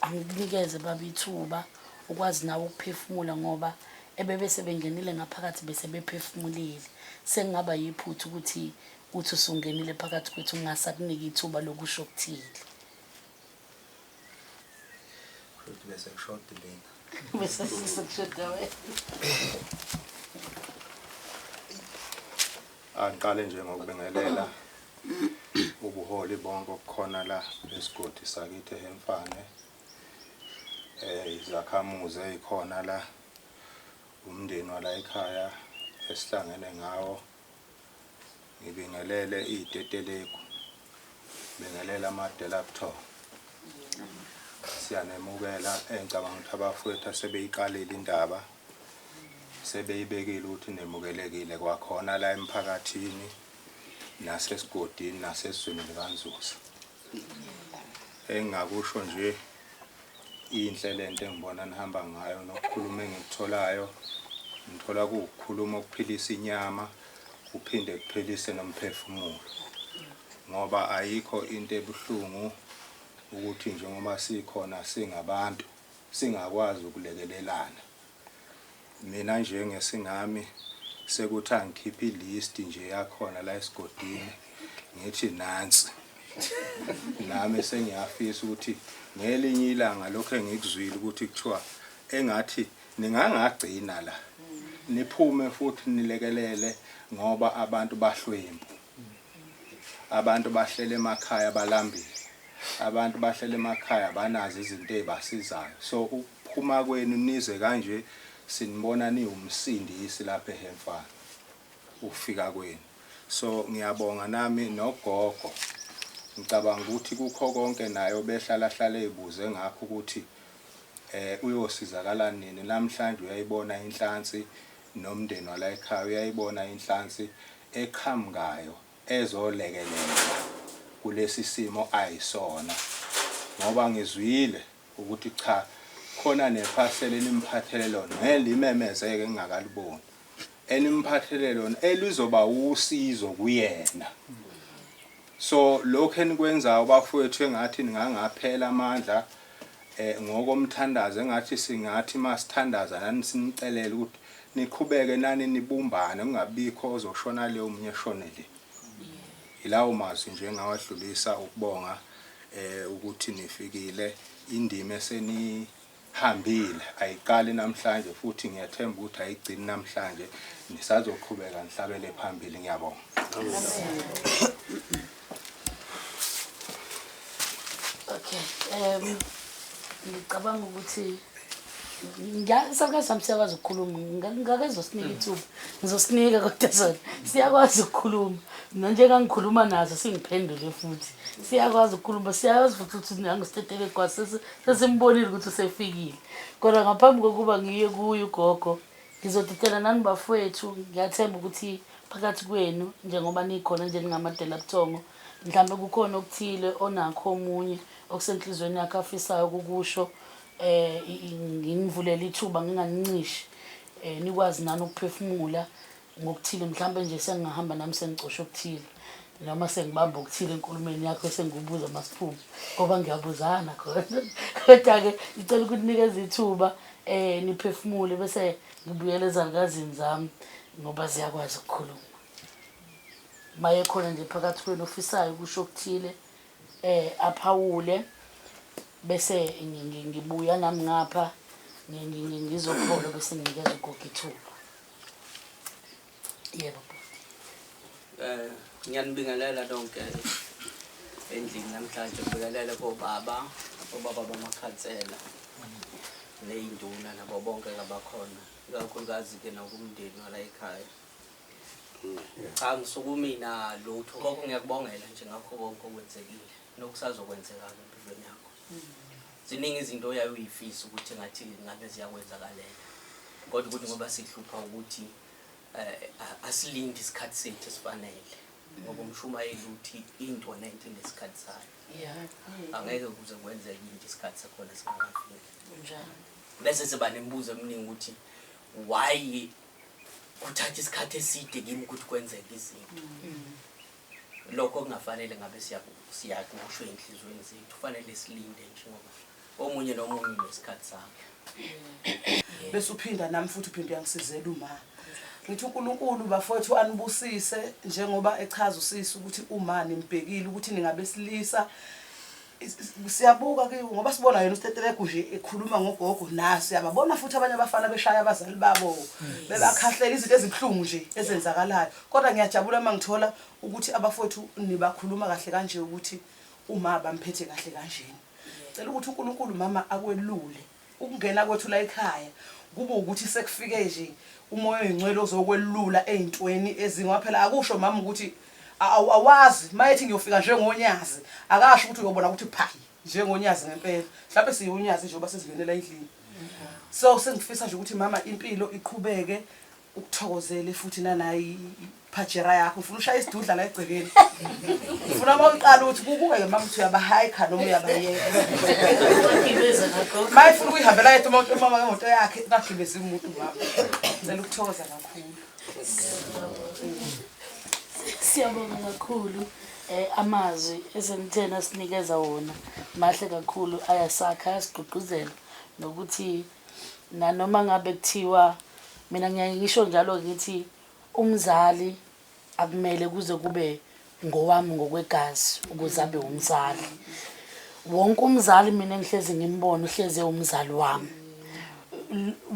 angikunikeze baba ithuba ukwazi nawe ukuphefumula ngoba ebebe sebengenile ngaphakathi bese bephefumulile. Sengingaba yiphutha ukuthi uthi usungenile phakathi kwethu ngingasakunika ithuba lokusho okuthile.
Futhi bese kushoda mina.
Bese sekushoda wena.
Angiqale nje ngokubingelela ubuholi bonke obukhona la esigodi sakithi eHemfane. Izakhamuzi ezikhona la, umndeni wala ekhaya esihlangene ngawo. Ngibingelele iy'tetelegu, ngibingelele amadelaptor. Siyanemukela, engicabanga ukuthi abafowethu asebeyiqalile indaba, sebeyibekile ukuthi nemukelekile kwakhona la emphakathini nasesigodini nasesizweni likaNzuza. Engingakusho nje inhle lento engibona nihamba ngayo nokukhuluma engikutholayo, ngithola kuwukukhuluma okuphilisa inyama kuphinde kuphilise nomphefumulo, ngoba ayikho into ebuhlungu ukuthi njengoba sikhona singabantu singakwazi ukulekelelana. Mina nje ngesingami sekuthi angikhiphe ilist nje yakhona la esigodini ngithi nansi. Nami sengiyafisa ukuthi ngelinye ilanga lokho engikuzwile ukuthi kuthiwa engathi ningangagcina la niphume futhi nilekelele ngoba abantu bahlwempu. Abantu bahlele emakhaya balambile. Abantu bahlele emakhaya banazo izinto ezibasizayo. So ukuphuma kwenu nize kanje sinibona niwumsindisi lapha eHemfane ukufika kwenu. So ngiyabonga nami nogogo. Ngicabanga ukuthi kukho konke naye obehlala hlale ezibuze ngakho ukuthi uyosizakala nini. Namhlanje uyayibona inhlansi nomndeni wala ekhaya uyayibona inhlansi eqhamukayo ezolekelela kulesi simo ayisona, ngoba ngizwile ukuthi cha khona nephasela elimphathele lona ngelimemezeke engingakaliboni enimphathele lona elizoba usizo kuyena. So lokho enikwenzayo bafowethu engathi ningangaphela amandla. Eh ngokomthandazo engathi singathi masithandaza nani sinicelele ukuthi niqhubeke nani nibumbane kungabikho ozoshona le omunye eshone le. Yilawo mazwi nje engawadlulisa ukubonga eh ukuthi nifikile indima esenihambile ayiqali namhlanje futhi ngiyathemba ukuthi ayigcini namhlanje nisazoqhubeka nihlabele phambili ngiyabonga.
Okay, um ngicabanga ukuthi isalukazi sami siyakwazi ukukhuluma ngake zosinika ithuba ngizosinika kodwa sona siyakwazi ukukhuluma nanjengangikhuluma naso singiphendule futhi siyakwazi ukukhuluma siyazi futhi ukuthi nangusitetele kwa sesimbonile ukuthi usefikile kodwa ngaphambi kokuba ngiye kuye ugogo ngizodidela nani bafowethu ngiyathemba ukuthi phakathi kwenu njengoba nikhona nje ningamadela buthongo mhlawumbe kukhona okuthile onakho omunye okusenhliziyweni yakhe afisayo ukukusho eh nginivulele ithuba nginganincishi eh nikwazi nani ukuphefumula ngokuthile mhlawumbe nje sengingahamba nami sengicosha okuthile noma sengibamba okuthile enkulumeni yakho sengikubuza masiphuma ngoba ngiyabuzana khona kodwa-ke ngicela ukunikeza ithuba eh niphefumule bese ngibuyele ezalukazini zami ngoba ziyakwazi ukukhuluma maye khona nje phakathi kwenu ofisayo ukusho okuthile eh aphawule bese ngibuya nami ngapha ngizokholwa bese nginikeza ugogo ithuba yebo bhuti
eh ngiyanibingelela lonke endlini namhlanje ngibingelele kobaba obaba bamakhansela ney'nduna nabo bonke abakhona ikakhulukazi-ke nakumndeni wala ekhaya Cha ngisukumi lutho konke ngiyakubongela nje ngakho konke okwenzekile nokusazokwenzeka-ke empilweni yakho. Ziningi izinto oyaye uyifisa ukuthi ngathi ngabe ziyakwenzakalela kodwa ukuthi ngoba sihlupha ukuthi eh, asilindi isikhathi sethu esifanele ngoba umshumayeli uthi into nento inesikhathi sayo. Angeke kuze kwenzeke into isikhathi sakhona singakafiki. Bese siba nemibuzo eminingi ukuthi why kuthatha isikhathi eside kimi ukuthi kwenzeke izinto lokho kungafanele ngabe siyakusho ey'nhliziyweni zethu kufanele silinde nje ngoba omunye nomunye unesikhathi sakhe
bese uphinda nami futhi uphinde uyangisizela uma ngithi uNkulunkulu bafowethu anibusise njengoba echaza usisi ukuthi uma nimbhekile ukuthi ningabesilisa siyabuka ke ngoba sibona yena uStetelegu nje ekhuluma ngogogo naso siyababona futhi abanye abafana beshaya abazali babo bebakhahlela izinto ezibuhlungu nje ezenzakalayo kodwa ngiyajabula uma ngithola ukuthi abafowethu nibakhuluma kahle kanje ukuthi uma bamphethe kahle kanjena cela ukuthi uNkulunkulu mama akwelule ukungena kwethu la ekhaya kube ukuthi sekufike nje umoya oyingcwele ozokwelula ey'ntweni ezingoba phela akusho mama ukuthi awazi mayethi ngiyofika njengonyazi akasho ukuthi uyobona ukuthi phayi njengonyazi ngempela mhlawumbe siyonyazi njengoba sesingenela endlini so sengifisa nje ukuthi mama impilo iqhubeke ukuthokozele futhi nanayi phajera yakho ufuna ushaya isidudla la egcekeni ufuna uma uqala ukuthi kukuke mama uthi uyabahayikha noma uyabayeka uma efuna ukuyihambela yedwa umuntu umama ngemoto yakhe ungagibezi umuntu mama cela ukuthokoza kakhulu
siyabonga kakhulu eh amazwi esenithena sinikeza wona mahle kakhulu ayasakha ayasigqugquzela nokuthi nanoma ngabe kuthiwa mina ngiyaye ngisho njalo ngithi umzali akumele kuze kube ngowami ngokwegazi ukuze abe umzali wonke umzali mina engihlezi ngimbona uhlezi ewumzali wami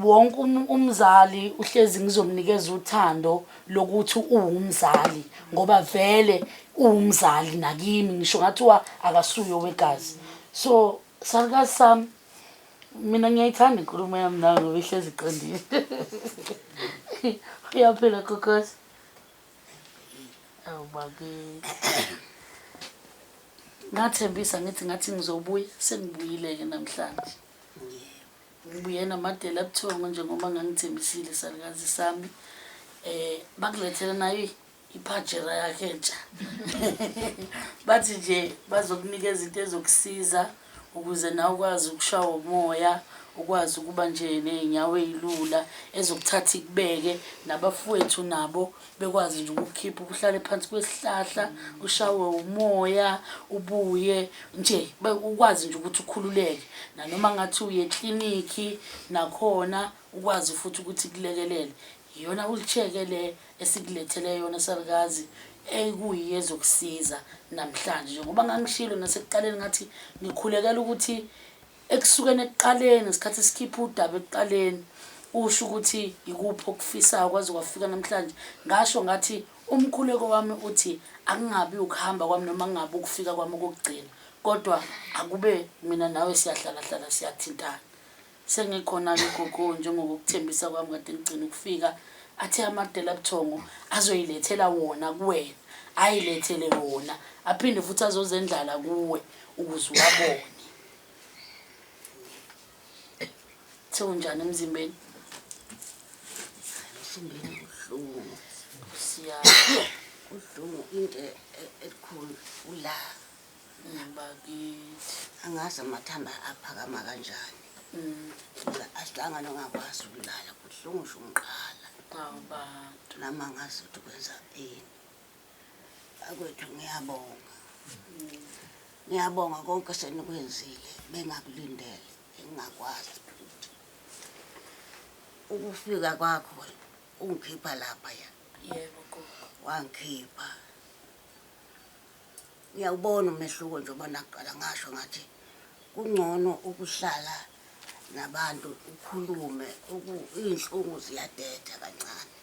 wonke umzali uhlezi ngizomnikeza uthando lokuthi uwumzali ngoba vele uwumzali nakimi ngisho ngathiwa akasuye owegazi so salukazi sami Mina ngiyayithanda inkulumo yami nawe ngoba ihlezi iqondile. Uyaphila Kokos? Awu bakithi. Ngathembisa ngithi ngathi ngizobuya sengibuyile-ke namhlanje. Ngibuye namadela abuthongo njengoba ngangithembisile salukazi sami. Eh bakulethela nayo iphajera yakhe entsha. Bathi nje bazokunikeza into ezokusiza. Ukuze nawe ukwazi ukushawa umoya, ukwazi ukuba nje ney'nyawo ey'lula ezokuthatha ikubeke, nabafowethu nabo bekwazi nje ukukukhipha uhlale phansi kwesihlahla, ushawe umoya, ubuye nje ukwazi nje ukuthi ukhululeke. Nanoma ngathi uye eklinikhi nakhona ukwazi futhi ukuthi kulekelele. Iyona wheelchair-ke le esikulethele yona salukazi ekuyiyo ezokusiza namhlanje. Njengoba ngangishilo nasekuqaleni ngathi ngikhulekela ukuthi ekusukeni ekuqaleni ngesikhathi sikhipha udaba ekuqaleni usho ukuthi ikuphi okufisayo kwaze kwafika namhlanje. Ngasho ngathi umkhuleko wami uthi akungabi ukuhamba kwami noma kungabi ukufika kwami okokugcina kodwa akube mina nawe siyahlala hlala siyathintana. Sengikhona-ke gogo njengokukuthembisa kwami kade ngigcina ukufika athe amadela buthongo azoyilethela wona kuwena ayilethele wona aphinde futhi azozendlala kuwe ukuze uwabone. Sewunjani emzimbeni?
Emzimbeni kubuhlungu.
Siya.
Kubuhlungu into elikhulu ula.
Bakithi.
Angazi amathamba aphakama kanjani. Asihlangane ongakwazi ukulala kubuhlungu nje umqala.
Awu bantu.
Nami angazi ukuthi kwenza ini. Bakwethu ngiyabonga. Ngiyabonga konke senikwenzile bengakulindele engingakwazi futhi. Ukufika kwakho ungikhipha lapha ya.
Yebo gogo.
Wangikhipha. Ngiyawubona umehluko njengoba nakuqala ngasho ngathi kungcono ukuhlala nabantu ukhulume iy'nhlungu ziyadeda kancane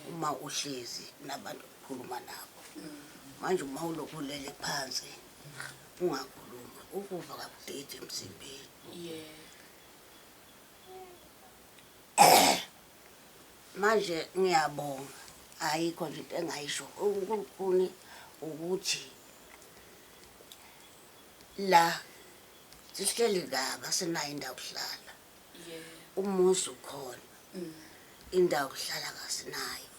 uma uhlezi nabantu ukhuluma nabo. Manje uma ulokhu ulele phansi ungakhulumi ukufa kakudedi emzimbeni. Manje ngiyabonga ayikho nje into engayisho okukhuni ukuthi la sihleli kabi asinayo indawo yokuhlala. Umuzi ukhona indawo yokuhlala kasinayo.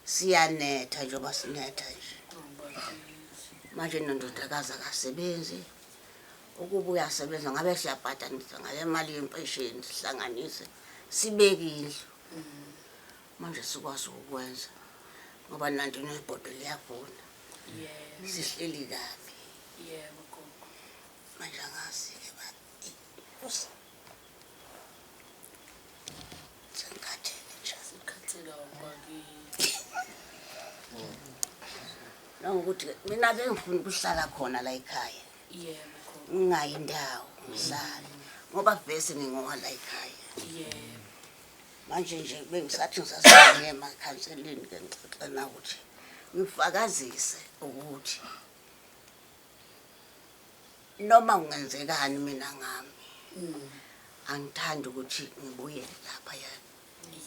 Siyanetha njengoba sinetha nje. Manje nondodakazi akasebenzi. Ukuba uyasebenza ngabe siyabhadanisa ngale mali yempesheni sihlanganise sibeke indlu. Manje sikwazi ukukwenza ngoba nanti nebhodo liyavuna. Sihleli kabi.
Yebo gogo.
Manje angazi-ke ba sengikhathele nje.
Sikhathele bakithi.
Nangokuthi mina bengifuna ukuhlala khona la ekhaya.
Yebo gogo.
Ngingayi indawo ngihlale ngoba vese ngingowa la ekhaya.
Yebo.
Manje nje bengisathi ngisasangena emakhanseleni ke ngixoxe na ukuthi ngifakazise ukuthi noma kungenzekani mina ngami angithandi ukuthi ngibuyele lapha yani.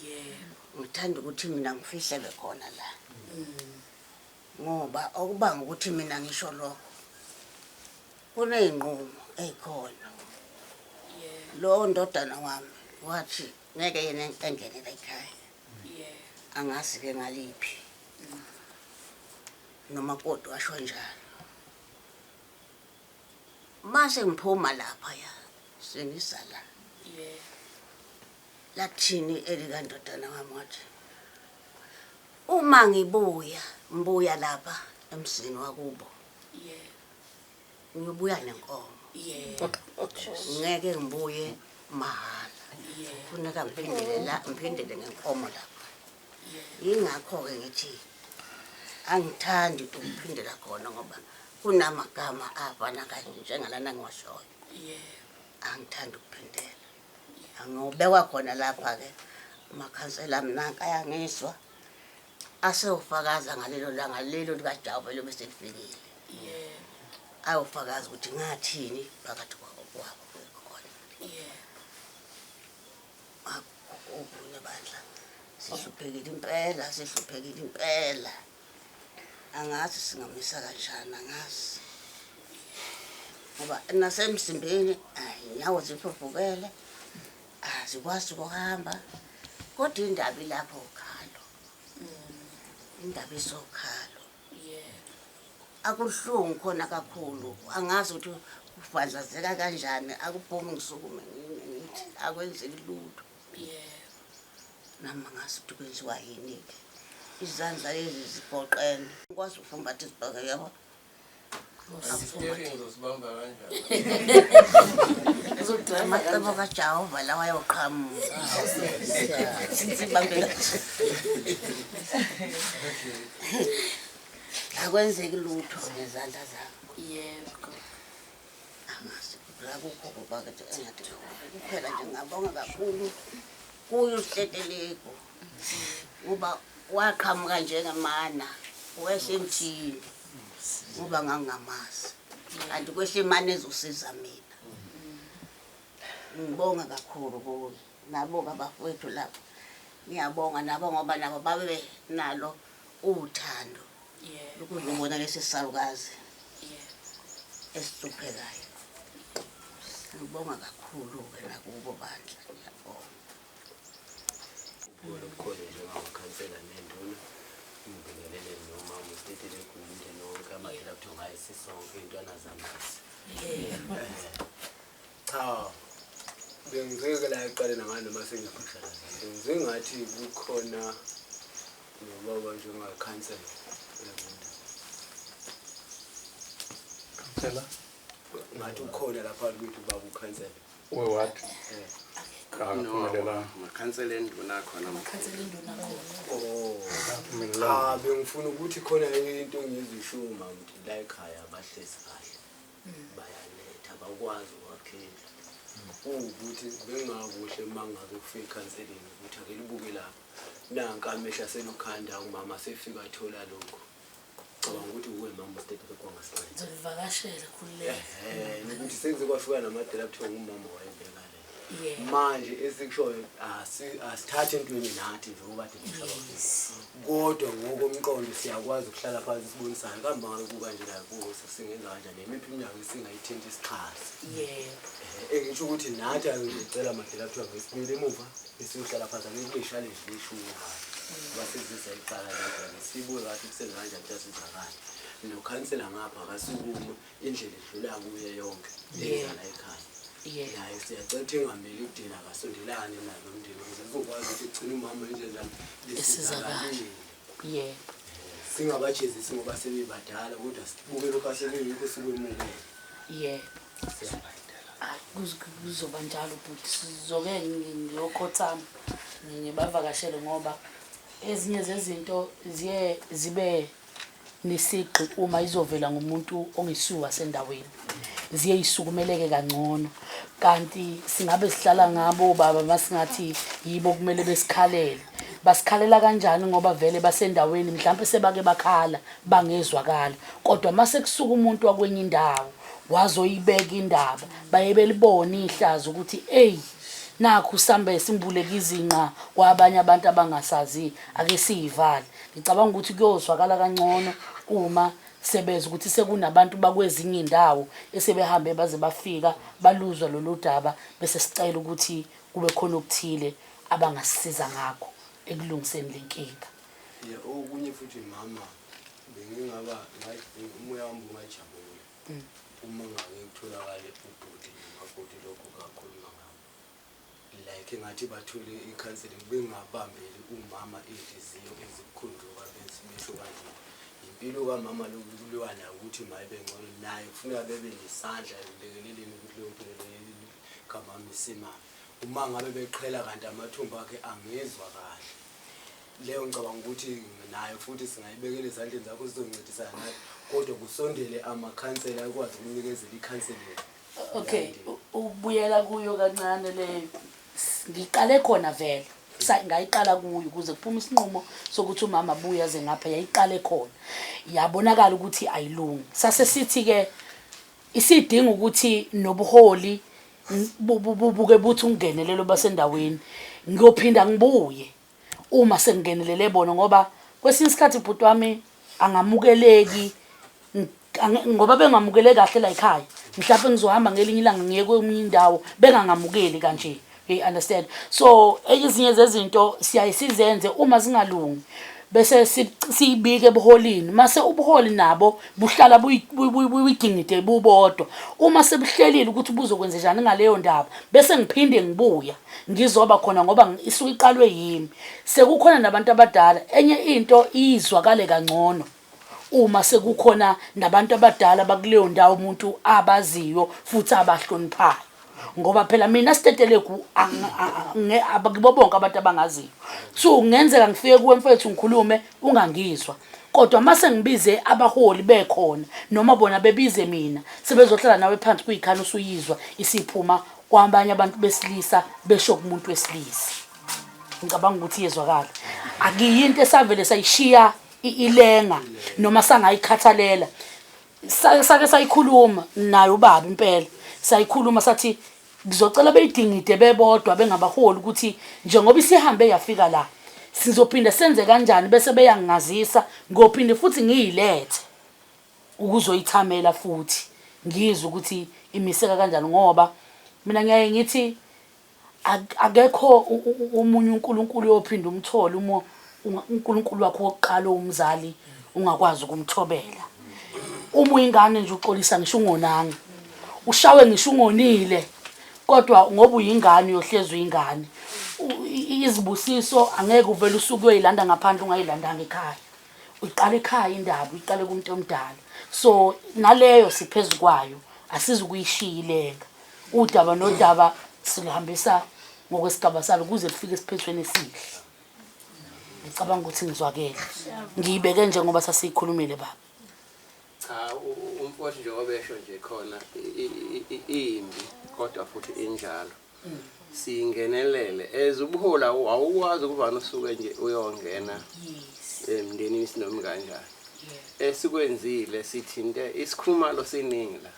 Yebo.
Ngithanda ukuthi mina ngifihlelwe khona la. Ngoba okubanga ukuthi mina ngisho lokho kuney'nqumo ey'khona. Lo ndodana wami wathi ngeke yena engene la ekhaya. Angazi-ke ngaliphi. Nomakoti washo njalo. Mase ngiphuma lapha ya sengisa la. Lathini elikandodana wami wathi uma ngibuya ngibuya lapha emzini wakubo. Ngiyobuya nenkomo. Ngeke ngibuye mahhala. Funeka ngiphindele la ngiphindele ngenkomo lapha. Yingakho-ke ngithi angithandi ukuphindela khona ngoba kunamagama afana kanje njengalana ngiwashoyo. Angithandi ukuphindela. Angiyobekwa khona lapha-ke amakhansela ami nanka ayangizwa asewufakaza ngalelo langa lelo likaJabu elobe selifikile. Ayofakaza ukuthi ngathini phakathi kwabo khona. Okunye bandla sihluphekile impela, sihluphekile impela. Angazi singamisa kanjani, angazi. Ngoba nasemzimbeni inyawo zifufukele, azikwazi ukuhamba. Kodwa indaba ilapho ukhalo. Indaba isokhalo. Akuhlungu khona kakhulu. Angazi ukuthi
Kufadlazeka kanjani akuphumi ngisukume ngime ngithi akwenzeki lutho.
Yebo.
Nami angazi ukuthi kwenziwa yini-ke. Izandla lezi zigoqene. Ngikwazi ukufumbatha izibhakela yabo.
Isiteringi uzosibamba kanjani?
Amacebo kaJehova lawa ayoqhamuka. Sibambe kanje. Akwenzeki lutho ngezandla zami.
Yebo.
Angazi akukho bakithi engathi kuphela nje ngabonga kakhulu kuye uStetelegu kuba waqhamuka njengemana wesemthini ngoba ngangingamazi kanti kwehle imana ezosiza mina. Ngibonga kakhulu kuye nabo-ke abafowethu lapho ngiyabonga nabo ngoba nabo babe nalo uthando lokuzobona lesi salukazi esihluphekayo. Ngibonga kakhulu-ke nakubo bandla, ngiyabonga.
Ubuye lobukhona njengamakhansela nenduna ngibingelele nomama uStetelegu nomndeni wonke amadela kuthiwa ngaye sisonke iy'ntwana zamazi.
Cha, bengizeke la ekuqaleni ngani noma sengiyaphahlalaza. Bengizwe ngathi kukhona nobaba njengakhansela.
Khansela?
Ngathi ukhona lapha ukuthi ubaba ukhansela.
We-ward?
Eh.
Akaphumelelanga.
Amakhansela enduna khona.
Amakhansela enduna khona.
Oh.
Akaphumelelanga.
Cha, bengifuna ukuthi khona into engizisho mama ukuthi la ekhaya bahlezi kahle. Bayaletha bakwazi ukwakhela. Kuwukuthi bengakuhle uma ngabe kufika ikhanseleni ukuthi ake libuke lapha. Nanka amehlo aselukhanda umama sefika athola lokhu. Cabanga ukuthi uwe mama uStetelegu kwangasinceda.
Ngizolivakashela khululeka.
Eh, ukuthi sekuze kwafika namadela kuthiwa ngumama wayebeka le.
Yebo.
Manje esikushoyo asithathe entweni nathi njengoba kade ngihlaba kodwa ngokomqondo siyakwazi ukuhlala phansi sibonisane kambe ngabe kukanje la kuwo singenza kanjani imiphi iminyaka esingayithinta isixhase.
Yebo.
Engisho ukuthi nathi angicela amadela kuthiwa ngesibili emuva esiyohlala phansi ake kube ishaleji leshuwa basizisa icala lethu ake sibuke kahle kusenza kanjani ukuthi asizakale nokhansela ngapha akasukuma indlela edlula kuye yonke eza la ekhaya.
Yebo.
Naye siyacela ukuthi engameli ukudina akasondelane nalo mndeni ukuze sizokwazi ukuthi kugcine umama indlela
Esizakale. Yebo.
Singabajezisi ngoba sebebadala kodwa sibuke lokhu asebeyikho sikwemukele.
Yebo. Hayi, kuzoba njalo bhuti, sizoke ngiyokhothama ngibavakashele ngoba ezinye zezinto ziye zibe nesigqi uma izovela ngumuntu ongesiwo wasendaweni, ziye isukumeleke kangcono. Kanti singabe sihlala ngabo baba masingathi yibo kumele besikhalele. Basikhalela kanjani ngoba vele basendaweni mhlampe sebake bakhala bangezwakala, kodwa mase kusuka umuntu wakwenye indawo wazoyibeka indaba baye belibone ihlazo ukuthi eyi nakhu sambe simbuleka izinqa kwabanye abantu abangasazi, ake siyivale. Ngicabanga ukuthi kuyozwakala kangcono uma sebeza ukuthi sekunabantu bakwezinye indawo esebehambe baze bafika baluzwa lolu daba, bese sicela ukuthi kube khona okuthile abangasisiza ngakho ekulungiseni le nkinga.
Ya, okunye futhi mama bengingaba umoya wami ungajabula uma ngabe kutholakale ubhuti nomakoti lokhu kakhuluma ngabo like engathi bathole i-counseling bengabambeli umama iy'nhliziyo ezibukhunduka besho kanje impilo kamama lokuliwa nayo ukuthi mayibe ngcono naye kufuneka bebe nesandla ekulekeleleni ukuthi leyo mpilo leyo kamama isimame uma ngabe beqhela kanti amathumbu akhe angezwa kahle leyo ngicabanga ukuthi nayo futhi singayibekela ezandleni zakho sizoncedisana nayo kodwa kusondele amakhansela akwazi ukunikezela i-counseling.
Okay, ukubuyela kuyo kancane leyo ngiqale khona vele ngayiqala kuyo ukuze kuphume isinqumo sokuthi umama abuye aze ngapha, yayiqale khona yabonakala ukuthi ayilungi. Sase sithi-ke isidinga ukuthi nobuholi buke buthi ungenelelo basendaweni, ngiyophinda ngibuye uma sengingenelele bona ngoba kwesinye isikhathi bhuti wami angamukeleki ngoba bengamukele kahle la ekhaya, mhlawumbe ngizohamba ngelinye ilanga ngiye kwenye indawo bengangamukeli kanje, you understand? So ezinye zezinto siyaye sizenze uma zingalungi Bese siyibike ebuholini, mase ubuholi nabo buhlala buyidingide bubodwa. Uma sebuhlelile ukuthi buzokwenze njani ngaleyo ndaba, bese ngiphinde ngibuya ngizoba khona ngoba isuke iqalwe yimi. Sekukhona nabantu abadala, enye into izwakale kangcono uma sekukhona nabantu abadala bakuleyo ndawo umuntu abaziyo futhi abahloniphayo. Ngoba phela mina Stetelegu akubo bonke abantu abangaziyo. So kungenzeka ngifike kuwe mfethu ngikhulume ungangizwa. Kodwa mase ngibize abaholi bekhona noma bona bebize mina sebezohlala nawe phansi kuyikhana usuyizwa isiphuma kwabanye abantu besilisa besho kumuntu wesilisa. Ngicabanga ukuthi iyezwakala. Akuyinto esavele sayishiya ilenga noma sangayikhathalela. Sake sayikhuluma naye ubaba impela. Sayikhuluma sathi ngizocela beyidingide bebodwa bengabaholi ukuthi njengoba isihambe yafika la sizophinda senze kanjani, bese beyangazisa ngophinde futhi ngiyilethe ukuzoyithamela futhi ngizwe ukuthi imiseka kanjani. Ngoba mina ngiyaye ngithi akekho omunye uNkulunkulu oyophinda umthole uma uNkulunkulu wakho wokuqala owumzali ungakwazi ukumthobela. Uma uyingane nje uxolisa ngisho ungonanga, ushawe ngisho ungonile, kodwa ngoba uyingane uyohlezi uyingane. Izibusiso angeke uvele usuke uyoyilanda ngaphandle ungayilandanga ekhaya. Uyiqala ekhaya indaba, uyiqale kumuntu omdala. So naleyo siphezu kwayo, asizukuyishiya ilenga. Udaba nodaba siluhambisa ngokwesigaba salo kuze lufike esiphethweni esihle. Ngicabanga ukuthi ngizwakele. Ngiyibeke njengoba sasiyikhulumile baba.
Cha, umfowethu njengoba esho nje khona imbi kodwa futhi injalo. Singenelele as ubuholi awukwazi ukuvana usuke nje uyongena emndenini sinomi kanjani. Esikwenzile sithinte isikhumalo siningi la.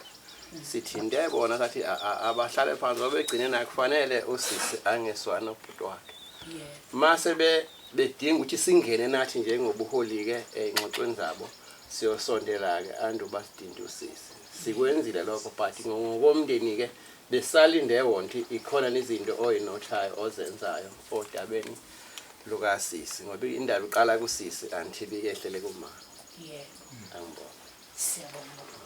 Sithinte bona sathi abahlale phansi ngoba egcine nakufanele usisi angeswana ubhuti wakhe. Mase bedinga ukuthi singene nathi njengobuholi-ke ey'ngxoxweni zabo siyosondela-ke anduba sidinte usisi. Sikwenzile lokho but ngokomndeni-ke besalinde wonke ikhona nezinto oyinothayo ozenzayo odabeni lukasisi ngoba indaba iqala kusisi until iyehlele kuma.
Yebo.
Angibona.
Siyabonga baba.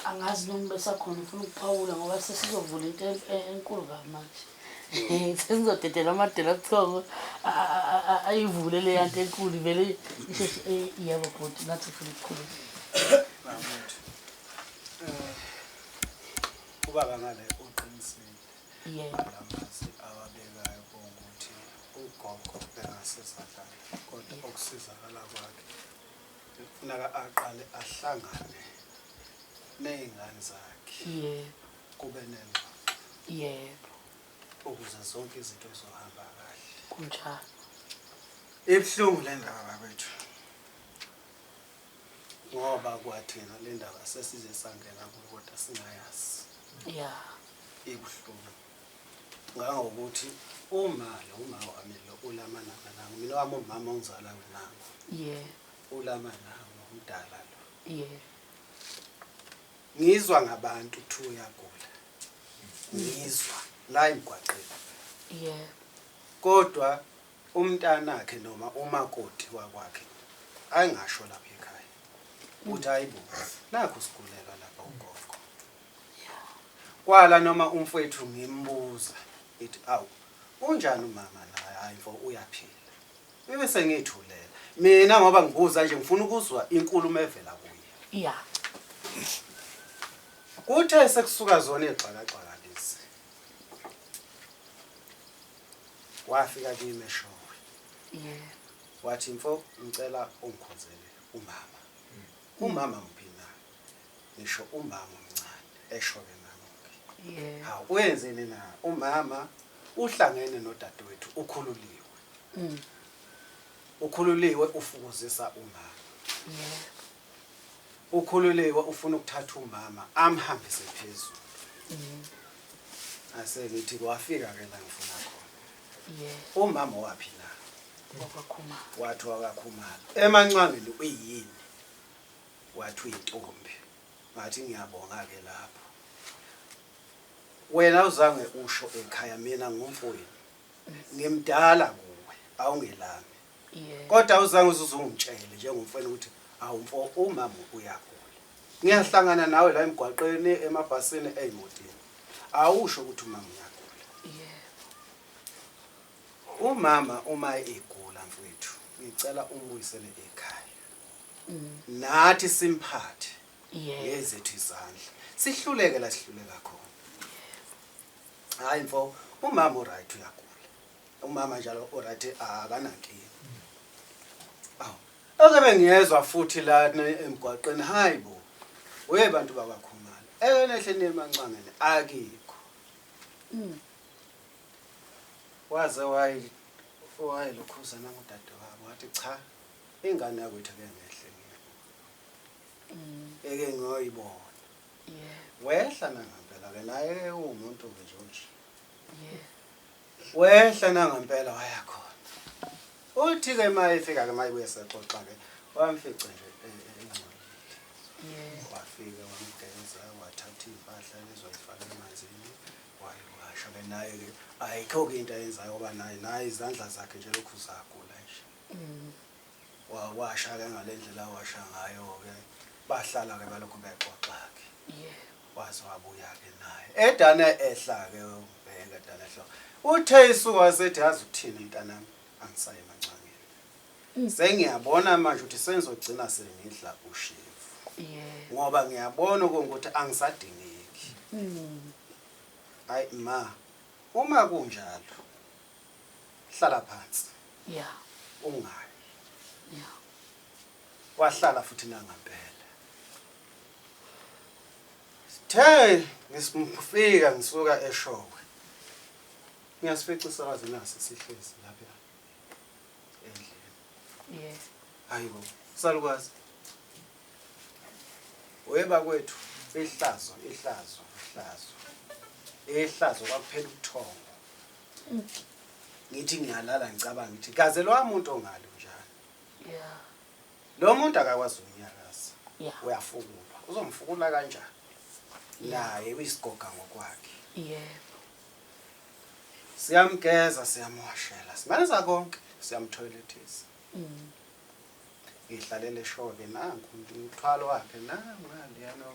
Angazi noma besakhona ufuna ukuphawula ngoba sesizovula into enkulu kabi manje. Sesizodedela amadela buthongo ayivule le yanto enkulu vele isheshe. Yebo bhuti, nathi ufuna ukukhuluma.
Bakwethu. Ubaba ngale uqinisile.
Yebo.
Ngamazwi awabekayo ukuthi ugogo bengasizakala kodwa ukusizakala kwakhe kufuneka aqale ahlangane ney'ngane zakhe.
Yebo.
Kube nengxoxo.
Yebo.
Ukuze zonke izinto zizohamba kahle.
Kunjalo.
Ibuhlungu le ndaba bakwethu. Ngoba kwathina le ndaba sesize sangena kuyo kodwa singayazi. Ibuhlungu. Ngangokuthi uma lo uma wami lo ulama nangu mina wami umama ongizala nangu.
Yebo.
Ulama nangu umdala lo.
Yebo.
Ngizwa ngabantu kuthiwa uyagula. Ngizwa la emgwaqeni.
Yebo.
Kodwa umntanakhe noma umakoti wakwakhe ayingasho lapha ekhaya. Uthi hayibo nakho sigulelwa lapha ugogo. Kwala noma umfowethu ngimbuza ithi awu unjani umama naye, hayi mfo uyaphila. Bebe sengithulela mina ngoba ngibuza nje ngifuna ukuzwa inkulumo evela kuye. Kuthe sekusuka zona izixakaxaka lezi. Wafika kimi eshowe.
Yebo.
Wathi mfo ngicela ungikhonzele umama. Umama mphi na? Ngisho umama omncane esho ke nami.
Yebo.
Hawu wenzeni na? Umama uhlangene nodadewethu ukhululiwe. Ukhululiwe ufukuzisa umama.
Yebo.
Ukhululiwe ufuna ukuthatha umama amhambise phezulu. Ase ngithi kwafika ke la ngifuna khona.
Yebo.
Umama wapi na?
WakwaKhumalo.
Wathi wakwaKhumalo. Emancwangeni uyini? Wathi uyintombi. Ngathi ngiyabonga ke lapho. Wena uzange usho ekhaya mina ngumfowenu. Ngimdala kuwe, awungelami. Kodwa uzange uze uzungitshele njengomfana ukuthi awu mfo umama uyagula. Ngiyahlangana nawe la emgwaqeni emabhasini ey'motini. Awusho ukuthi umama uyagula. Umama uma egula mfowethu ngicela umbuyisele ekhaya. Nathi simphathe ngezethu izandla. Sihluleke la sihluleka khona. Hayi mfo umama uright uyagula. Umama njalo uright akanankinga. Awu ake bengiyezwa futhi la emgwaqeni hayi bo. We bantu bakwaKhumalo. Eke nehle niye emancangeni akikho. Waze wayi wayelokhuza nangudade wabo wathi cha ingane yakwethu ake ngehle ngiyibone. Eke ngiyoyibona. Wehla nangampela ke naye uwumuntu ke nje nje. Wehla nangampela waya khona. Uthi ke uma efika ke mayibuye sexoxa ke wamfica nje engcolile. Wafika wamgeza wathatha iy'mpahla lezo wayifaka emanzini wayiwasha ke naye ke ayikho ke into ayenzayo ngoba naye naye izandla zakhe nje lokhu zagula nje. Wawasha ke ngale ndlela awasha ngayo ke bahlala ke balokhu bexoxa ke. Waze wabuya ke naye. Edane ehla ke ubheka edane ehla. Uthe isuka wasethi yazi ukuthini mntanami angisayi emancangeni. Sengiyabona manje ukuthi sengizogcina sengidla ushevu. Ngoba ngiyabona ukuthi angisadingeki. Hayi ma uma kunjalo hlala phansi.
Yeah.
Ungayi.
Yeah.
Wahlala futhi nangampela. Sithe ngisifika ngisuka eShowe. Ngiyasifica isakazi nasi sihlezi lapha endlini.
Yeah.
Hayibo, salukazi. Weba kwethu ihlazo, ihlazo, ihlazo. Ihlazo kwakuphela ubuthongo. Ngithi ngiyalala ngicabanga ngithi kaze lo muntu ongali njani.
Yeah.
Lo muntu akakwazi ukunyakaza.
Yeah.
Uyafukulwa. Uzomfukula kanjani? Naye uyisigoga ngokwakhe.
Yebo.
Siyamgeza, siyamwashela, simenza konke, siyamthoyilethisa. Ngihlalele eshowe nangu umthwalo wakhe nangu naliyana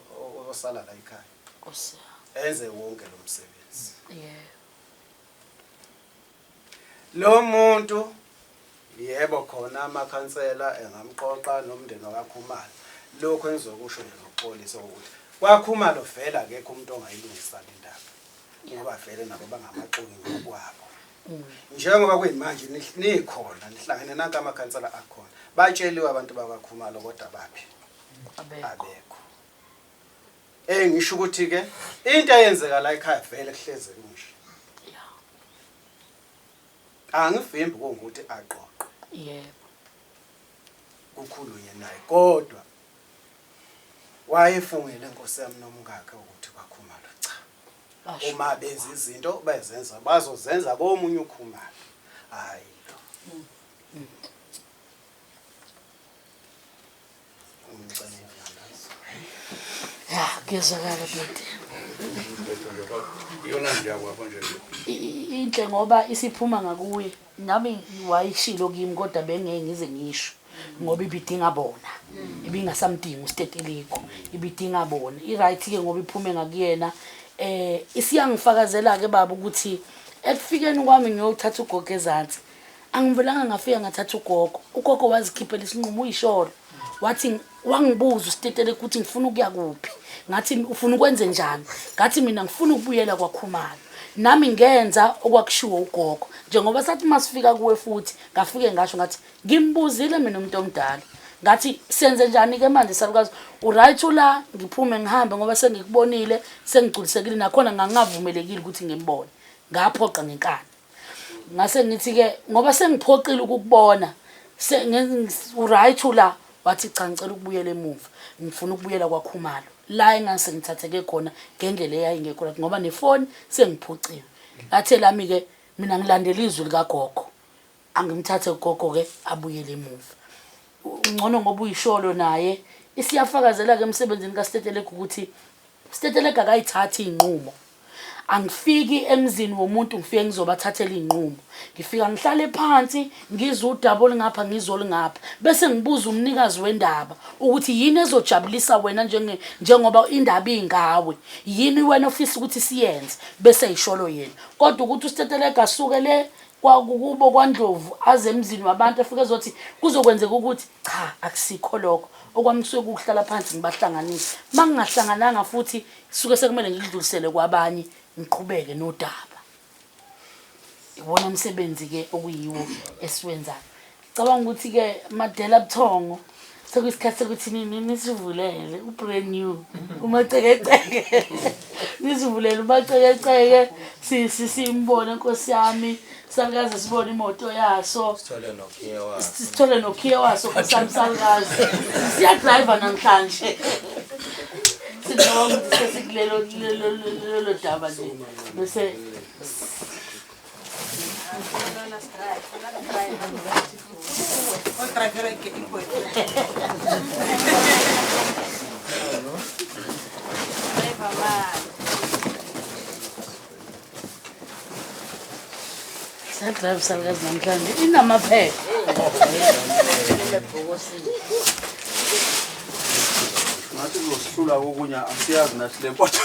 osala la ekhaya.
Nkosi
Enze wonke lo msebenzi.
Yebo.
Lo muntu yebo khona amakhansela engamqoqa nomndeni wakaKhumalo. Lokho engizokusho nje ngokuxolisa ukuthi kwaKhumalo vele akekho umuntu ongayilungisa le ndaba. Ngoba vele nabo bangamaxoki ngokwabo. Njengoba kuyimanje nikhona nihlangene nanka amakhansela akhona. Batsheliwe abantu bakwaKhumalo kodwa baphi? Abekho. Ngisho ukuthi ke into eyenzeka la ekhaya vele kuhleze kunje. Angivimbi kongukuthi aqoqe.
Yebo.
Kukhulunye naye kodwa wayefungele Nkosi yami nomkakhe ukuthi kwaKhumalo cha. Uma benza izinto bazenza bazozenza komunye uKhumalo. Hayi lo.
Ya, kuyezwakala bhuti.
Iyona nje yakwakho nje.
Inhle ngoba isiphuma ngakuye. Nami wayishilo kimi kodwa bengeke ngize ngisho ngoba ibidinga bona. Ibingasamdingi usiteteliko. Ibidinga bona. I-right ke ngoba iphume ngakuyena. Isiyangifakazela ke baba ukuthi ekufikeni kwami ngiyothatha ugogo ezansi. Angivelanga ngafika ngathatha ugogo. Ugogo wazikhiphela isinqumo uyisholo. Wathi wangibuza usiteteleko ukuthi ngifuna ukuya kuphi. Ngathi ufuna ukwenze njani? Ngathi mina ngifuna ukubuyela kwaKhumalo. Nami ngenza okwakushiwo ugogo. Njengoba sathi masifika kuwe futhi ngafike ngasho ngathi ngimbuzile mina umuntu omdala. Ngathi senze njani ke manje salukazi? Uright ula ngiphume ngihambe ngoba sengikubonile sengigculisekile nakhona ngangavumelekile ukuthi ngimbone. Ngaphoqa ngenkani. Ngase ngithi ke ngoba sengiphoqile ukukubona uright ula wathi cha ngicela ukubuyela emuva ngifuna ukubuyela kwaKhumalo la engase ngithatheke khona ngendlela eyayingekho right ngoba nefoni sengiphuciwe. Lathe lami ke mina ngilandela izwi likagogo angimthathe ugogo ke abuyele emuva. Ngcono ngoba uyisholo naye isiyafakazela ke emsebenzini kaStetelegu ukuthi Stetelegu akayithathi inqumo. Angifiki emzini womuntu ngifike ngizobathathela iy'nqumo. Ngifika ngihlale phansi ngizwe udaba olungapha ngizwe olungapha bese ngibuza umnikazi wendaba ukuthi yini ezojabulisa wena njengoba indaba ingawe, yini wena ofisa ukuthi siyenze bese yisholo yena. Kodwa ukuthi uStetelegu asuke le kwakubo kwaNdlovu aze emzini wabantu afike ezothi kuzokwenzeka ukuthi cha akusikho lokho. Okwami kusuke kukuhlala phansi ngibahlanganise. Uma ngingahlangananga futhi suke sekumele ngidlulisele kwabanye ngiqhubeke nodaba. Iwona msebenzi-ke okuyiwo esiwenzayo. Cabanga ukuthi-ke Madela Buthongo sekuyisikhathi sokuthi nisivulele u-brand new umacekeceke nisivulele umacekeceke simbone nkosi yami salukazi sibone imoto yaso sithole nokhiye waso nkosi yami salukazi siyadrayiva namhlanje sicabanga ukuthi sesikulelo lelo daba nje bese Sadrive salukazi namhlanje inamaphepha.
Ngathi kuzosihlula kokunye asiyazi nathi le mpoto.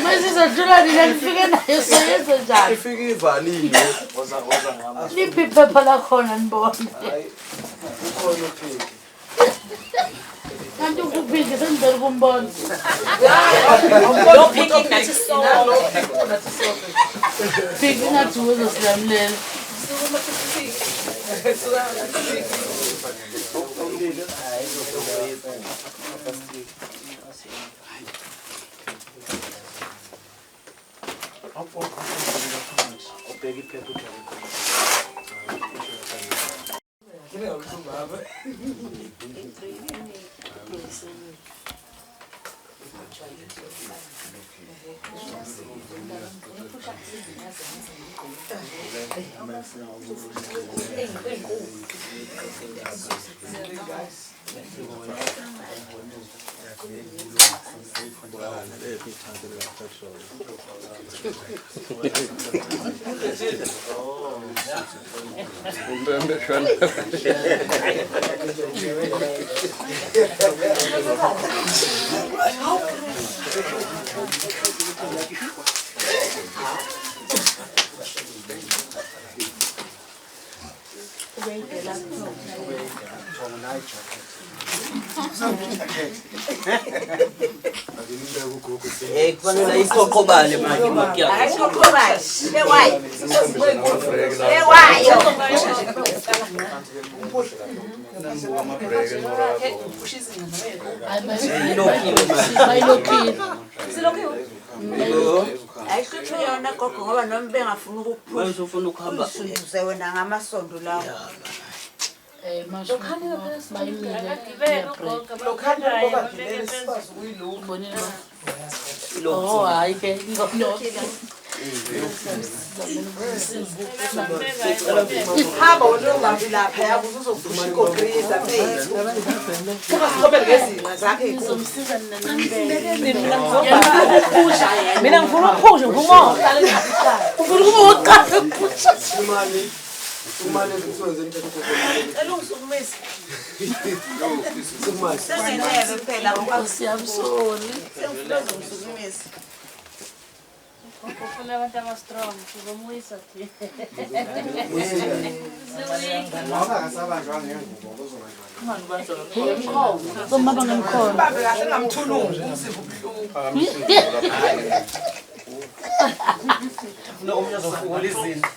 Manje sizohlula nina nifike nayo soyenze njani?
Ifike ivaliwe. Woza woza ngama.
Liphi iphepha lakhona nibone.
Hayi. Ukhona uphiki.
Kanti uphiki sengicela ukumbona.
Lo phiki nathi sonke.
Phiki ngathi uzosilamulela.
Ubheka iphepha ujabe.
Eh kufanele iqoqobale manje imoto yakho.
Ayiqoqobale. Ewayo. Ewayo.
Bayilokhile.
Ayihluphi yona gogo ngoba noma bengafuni ukukuphusha.
Manje ufuna ukuhamba.
Uyisunduze wena ngamasondo lawo.
Eh masho. Bayimile. Oh hayi ke ngomlo.
Hamba wena ungabi lapha yakuze uzophusha ikokriza mfethu. Ungasiqobeli ngezinqa zakhe ey'nkulu.
Ngizomsiza nina
Mina Mina ngifuna ukuphusha ngifuna
Ufuna ukuba wokuqala ukuphusha.
Imali ezisuke
Cela ungisukumise. Sengenele phela ngoba
Nkosi yami sorry.
sengifuna uzongisukumisa.
Ufuna abantu aba-strong sizomuyisa thina.
Akasabanjwa ngengubo kuzobanjwa.
Somaba ngemkhono.
Ubambe kahle ngamthulungu umzimba ubuhlungu.
Omunye uzofukula izinto.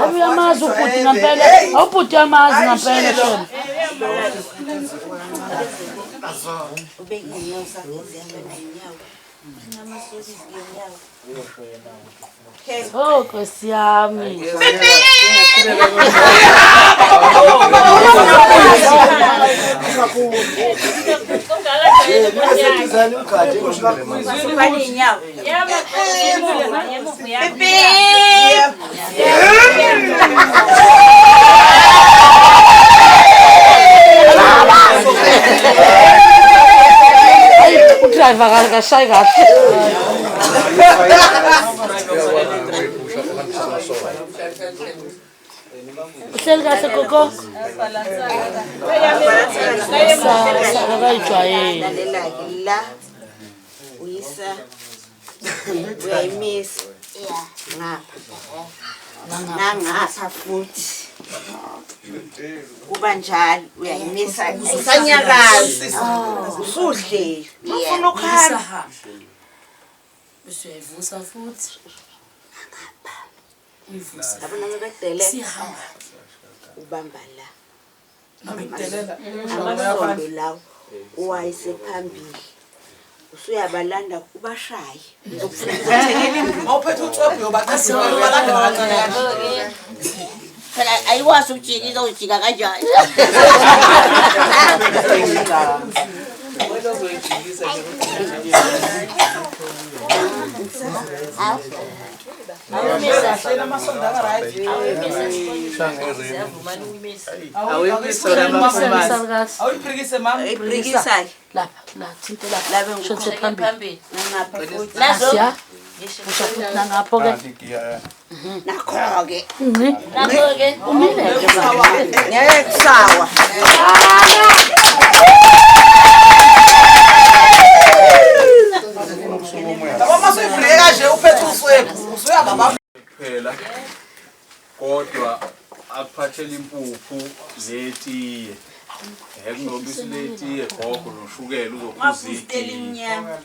Awu uyamazi ubhuti ngempela. Awubhuti uyamazi ngempela shona.
Ubeke iy'nyawo zakhe ziyabona iy'nyawo. Amasokisi ngey'nyawo.
Oh Nkosi yami.
Masukane iy'nyawo.
Hayi Akashayi kahle. Uhleli kahle gogo? Akayijwayeli.
Lalela-ke la uyisa uyayimisa ngapha nangapha futhi kuba njalo uyayimisa usanyakazi usuhleli ufuna ukuhamba
Bese uyayivusa futhi. Uyivusa.
Yabona uma bekudelela
Siyahamba.
ubamba la
Bekudelela,
amasondo lawo uwayise phambili usuyabalanda ubashaye.
Mawuphethe utswebhu uyobaqeda ubalanda kancane kanje.
Phela ayikwazi ukujika izojika kanjani?
Awuyiphikise mama.
Ayiphikisa-ke.
Lapha, la thinte lapha.
La bengikhona.
Shonse phambili.
Nangapha futhi.
Nasiya. Usha futhi nangapho ke.
Nakho-ke.
Ngci.
Nakho-ke.
Umile ke baba.
Ngeke kusawa.
Yabo uma usuyibheke kanje uphethe uswebhu usuyababa.
Kuphela kodwa akuphathele impuphu netiye. Kunobisi letiye gogo noshukela uzophuza
Ungaphuzi itiye
itiye.
elimnyama.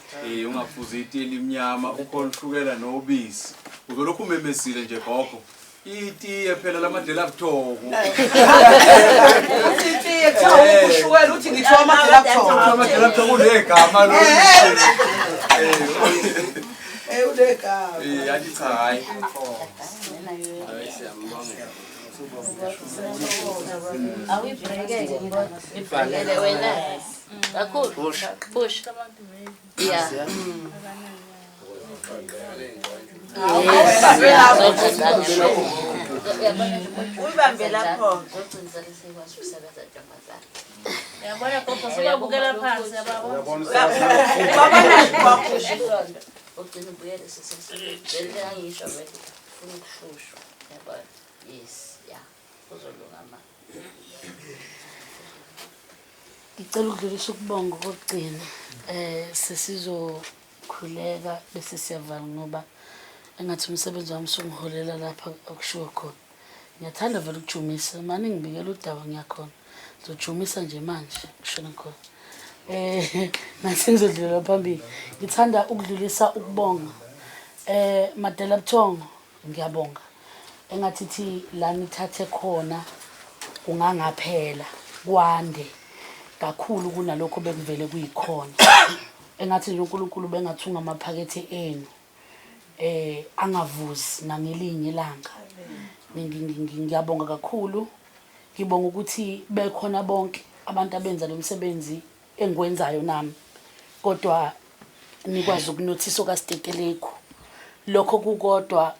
Ungaphuza itiye elimnyama ukhona ushukela nobisi. Uzolokhu umemezile nje gogo. Itiye phela lamadela buthongo.
Uthi itiye kuthiwa ushukela uthi ngithiwa amadela buthongo.
Amadela buthongo unegama lo.
Unegama.
Yathi cha hayi.
Awuyibhekeke ibhekele wena. Kakhulu. Bush. Yeah.
Uyibambe lapho.
Uyabona gogo suyabukela phansi yababo.
Ugcina ubuyele sesivele angisho vele ufuna ukuhlushwa yabona. Yes, yeah. Kuzolunga ma.
Ngicela ukudlulisa ukubonga kokugcina. Sesizokhuleka bese siyavala ngoba engathi umsebenzi wami usungiholela lapha okushiwo khona. Ngiyathanda vele ukujumisa, mane ngibikela udaba ngiyakhona. Ngizojumisa nje manje kushona khona. Ngathi ngizodlulela phambili. Ngithanda ukudlulisa ukubonga. Madela Buthongo, ngiyabonga. Engathi thi la nithathe khona kungangaphela kwande kakhulu kunalokho bekuvele kuyikhona. Engathi nje uNkulunkulu bengathunga amaphakethe enu angavuzi nangelinye ilanga. Ngiyabonga kakhulu. Ngibonga ukuthi bekhona bonke abantu abenza lo msebenzi engiwenzayo nami. Kodwa nikwazi ukunothisa okaStetelegu. Lokho kukodwa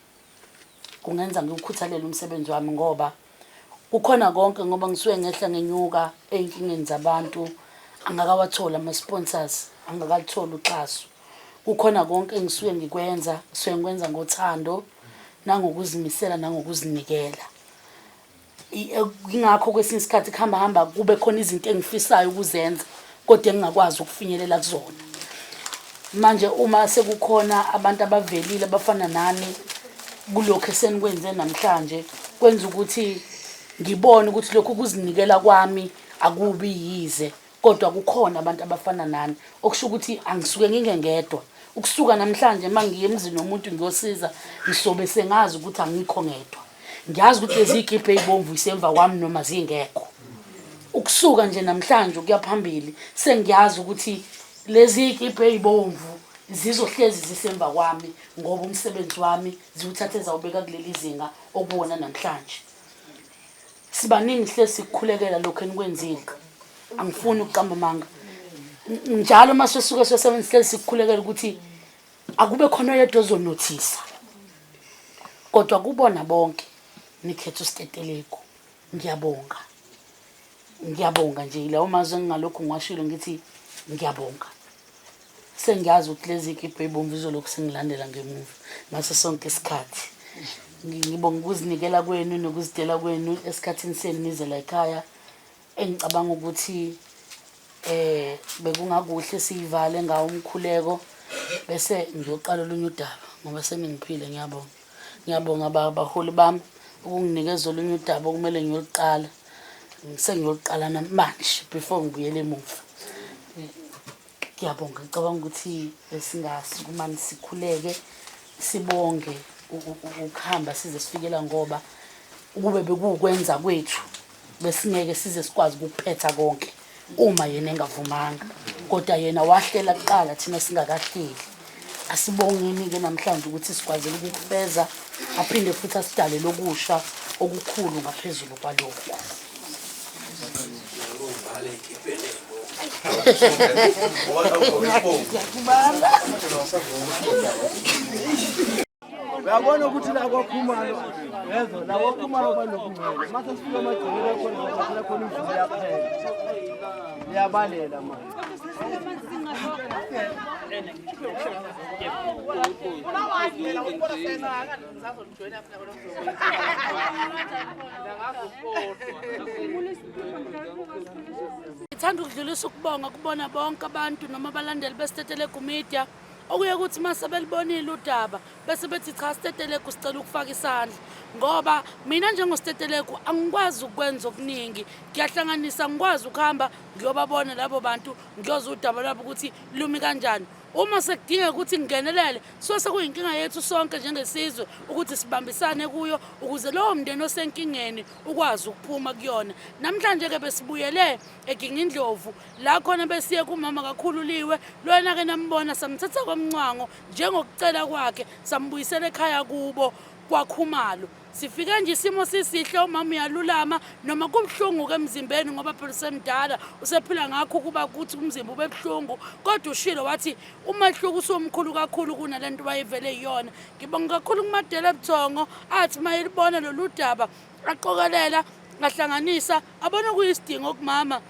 kungenza ngiwukhuthalele umsebenzi wami ngoba kukhona konke ngoba ngisuke ngehla ngenyuka ey'nkingeni zabantu angakawathola ama-sponsors, angakalutholi uxhaso. Kukhona konke engisuke ngikwenza, ngisuke ngikwenza ngothando nangokuzimisela nangokuzinikela. Ingakho kwesinye isikhathi kuhamba hamba kube khona izinto engifisayo ukuzenza kodwa engingakwazi ukufinyelela kuzona. Manje uma sekukhona abantu abavelile abafana nani kulokhu esenikwenze namhlanje kwenza ukuthi ngibone ukuthi lokhu kuzinikela kwami akubi yize kodwa kukhona abantu abafana nani okusho ukuthi angisuke ngingengedwa. Ukusuka namhlanje uma ngiye emzini womuntu ngiyosiza ngisobe sengazi ukuthi angikho ngedwa. Ngiyazi ukuthi lezi zikibha ezibomvu isemva kwami noma zingekho. Ukusuka nje namhlanje ukuya phambili sengiyazi ukuthi lezi zikibha ezibomvu zizohlezi zisemva kwami ngoba umsebenzi wami ziwuthathe zawubeka kuleli zinga okuwona namhlanje. Sibaningi sihlezi sikukhulekela lokho enikwenzile. Angifuni ukuqamba amanga. Njalo uma sisuke sisebenza sihlezi sikukhulekela ukuthi akube khona oyedwa ozonothisa. Kodwa kubona bonke nikhetha uStetelegu. Ngiyabonga. Ngiyabonga nje lawo mazwi engingalokhu ngiwashilo ngithi ngiyabonga. Sengiyazi ukuthi lezi zikibha ey'bomvu izolokhu singilandela ngemuva ngaso sonke isikhathi. Ngibonga ukuzinikela kwenu nokuzidela kwenu esikhathini senu nize la ekhaya. Engicabanga ukuthi eh bekungakuhle siyivale ngawo umkhuleko bese ngiyoqala olunye udaba ngoba seningiphile ngiyabonga. Ngiyabonga baholi bami ukunginikeza olunye udaba okumele ngiyoluqala. Sengiyoqala namanje before ngibuyele emuva. Ngiyabonga ngicabanga ukuthi besingasukumani sikhuleke sibonge ukuhamba size sifikela ngoba ukube bekuwukwenza kwethu besingeke size sikwazi ukuphetha konke uma yena engavumanga kodwa yena wahlela kuqala thina singakahleli asibongeni-ke namhlanje ukuthi sikwazile ukukufeza aphinde futhi asidalele okusha okukhulu ngaphezulu kwalokhu.
Uyabona ukuthi la kwaKhumalo yezwa la kwaKhumalo banokungcwele mase sifika emagcekeni akhona bathathela khona imvula yaphela iyabalela manje.
Ngithanda ukudlulisa ukubonga kubona bonke abantu noma abalandeli beSitetelegu Media okuye kuthi uma sebelibonile udaba bese bethi cha Stetelegu sicela ukufaka isandla ngoba mina njengoStetelegu angikwazi ukwenza okuningi ngiyahlanganisa ngikwazi ukuhamba ngiyobabona labo bantu ngiyozwa udaba lwabo ukuthi lumi kanjani uma sekudingeka ukuthi ngingenelele so sekuyinkinga yethu sonke njengesizwe ukuthi sibambisane kuyo ukuze lowo mndeni osenkingeni ukwazi ukuphuma kuyona namhlanje-ke besibuyele eGingindlovu la khona besiye kumama kaKhululiwe lwena ke nambona samthatha kwamncwango njengokucela kwakhe sambuyisela ekhaya kubo kwaKhumalo sifike nje isimo sisihle umama uyalulama noma kubuhlungu ke emzimbeni ngoba phela usemdala usephila ngakho ukuba kuthi umzimba ube buhlungu kodwa ushilo wathi umehluko usumkhulu kakhulu kunalento wayevele iyona ngibonga kakhulu kuMadela Buthongo athi mayelibona lolu daba aqokelela ngahlanganisa abona kuyisidingo kumama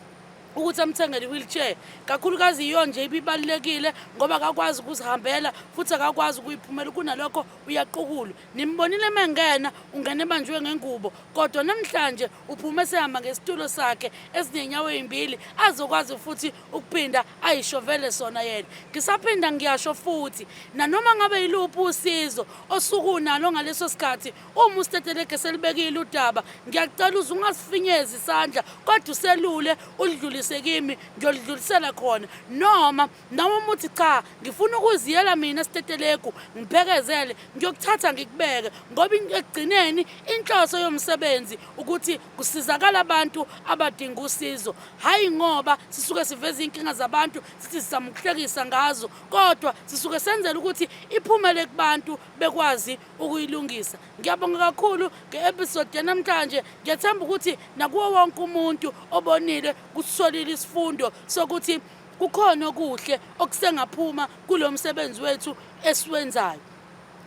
ukuthi amthengele i-wheelchair kakhulukazi iyo nje ibibalulekile ngoba akakwazi ukuzihambela futhi akakwazi ukuyiphumela kunalokho uyaqukulwa nimbonile emengena ungena ebanjwe ngengubo kodwa namhlanje uphume esehamba ngesitulo sakhe esinenyawo ezimbili azokwazi futhi ukuphinda ayishovele sona yena ngisaphinda ngiyasho futhi nanoma ngabe yiluphi usizo osuke unalo ngaleso sikhathi Uma uStetelege selibekile udaba, ngiyacela uze ungasifinyezi isandla kodwa uselule ulidlulise kimi, ngiyolidlulisela khona. Noma nawe uma uthi cha, ngifuna ukuziyela mina Stetelegu, ngiphekezele, ngiyokuthatha ngikubeke ngoba ekugcineni inhloso yomsebenzi ukuthi kusizakala abantu abadinga usizo, hhayi ngoba sisuke siveza iy'nkinga zabantu sithi sizama ukuhlekisa ngazo, kodwa sisuke senzela ukuthi iphumele kubantu bekwazi ukuyilungisa. Ngiyabonga kakhulu nge-episode yanamhlanje. Ngiyathemba ukuthi nakuwo wonke umuntu obonile kusolile isifundo sokuthi kukhona okuhle okusengaphuma kulo msebenzi wethu esiwenzayo.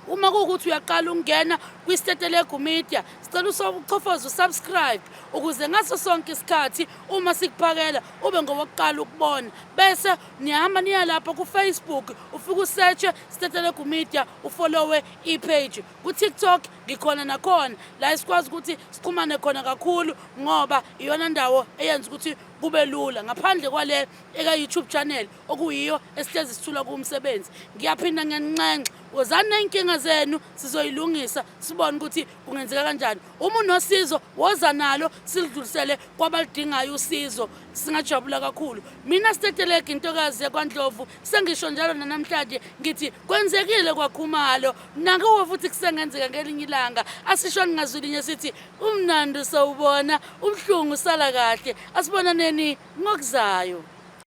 Uma kuwukuthi uyaqala ukungena kwiStetelegu Media, sicela uchofoze usubscribe ukuze ngaso sonke isikhathi uma sikuphakela ube ngowokuqala ukubona. Bese nihamba niya lapha kuFacebook ufike usearche Stetelegu Media ufollowe i-page. KuTikTok ngikhona nakhona la esikwazi ukuthi sixhumane khona kakhulu ngoba iyona ndawo eyenza ukuthi kube lula ngaphandle kwale eka-YouTube channel okuyiyo esihlezi sithula kuwumsebenzi. Ngiyaphinda ngiyaninxenxa, wozani ney'nkinga zenu sizoyilungisa sibone ukuthi kungenzeka kanjani. Uma unosizo woza nalo silidlulisele kwabaludingayo usizo singajabula kakhulu. Mina Stetelegu intokazi yakwaNdlovu sengisho njalo nanamhlanje ngithi kwenzekile kwaKhumalo nakuwe futhi kusengenzeka ngelinye ilanga. Asisho ngazwi sithi umnandi sawubona ubuhlungu sala kahle. Asibonaneni ngokuzayo.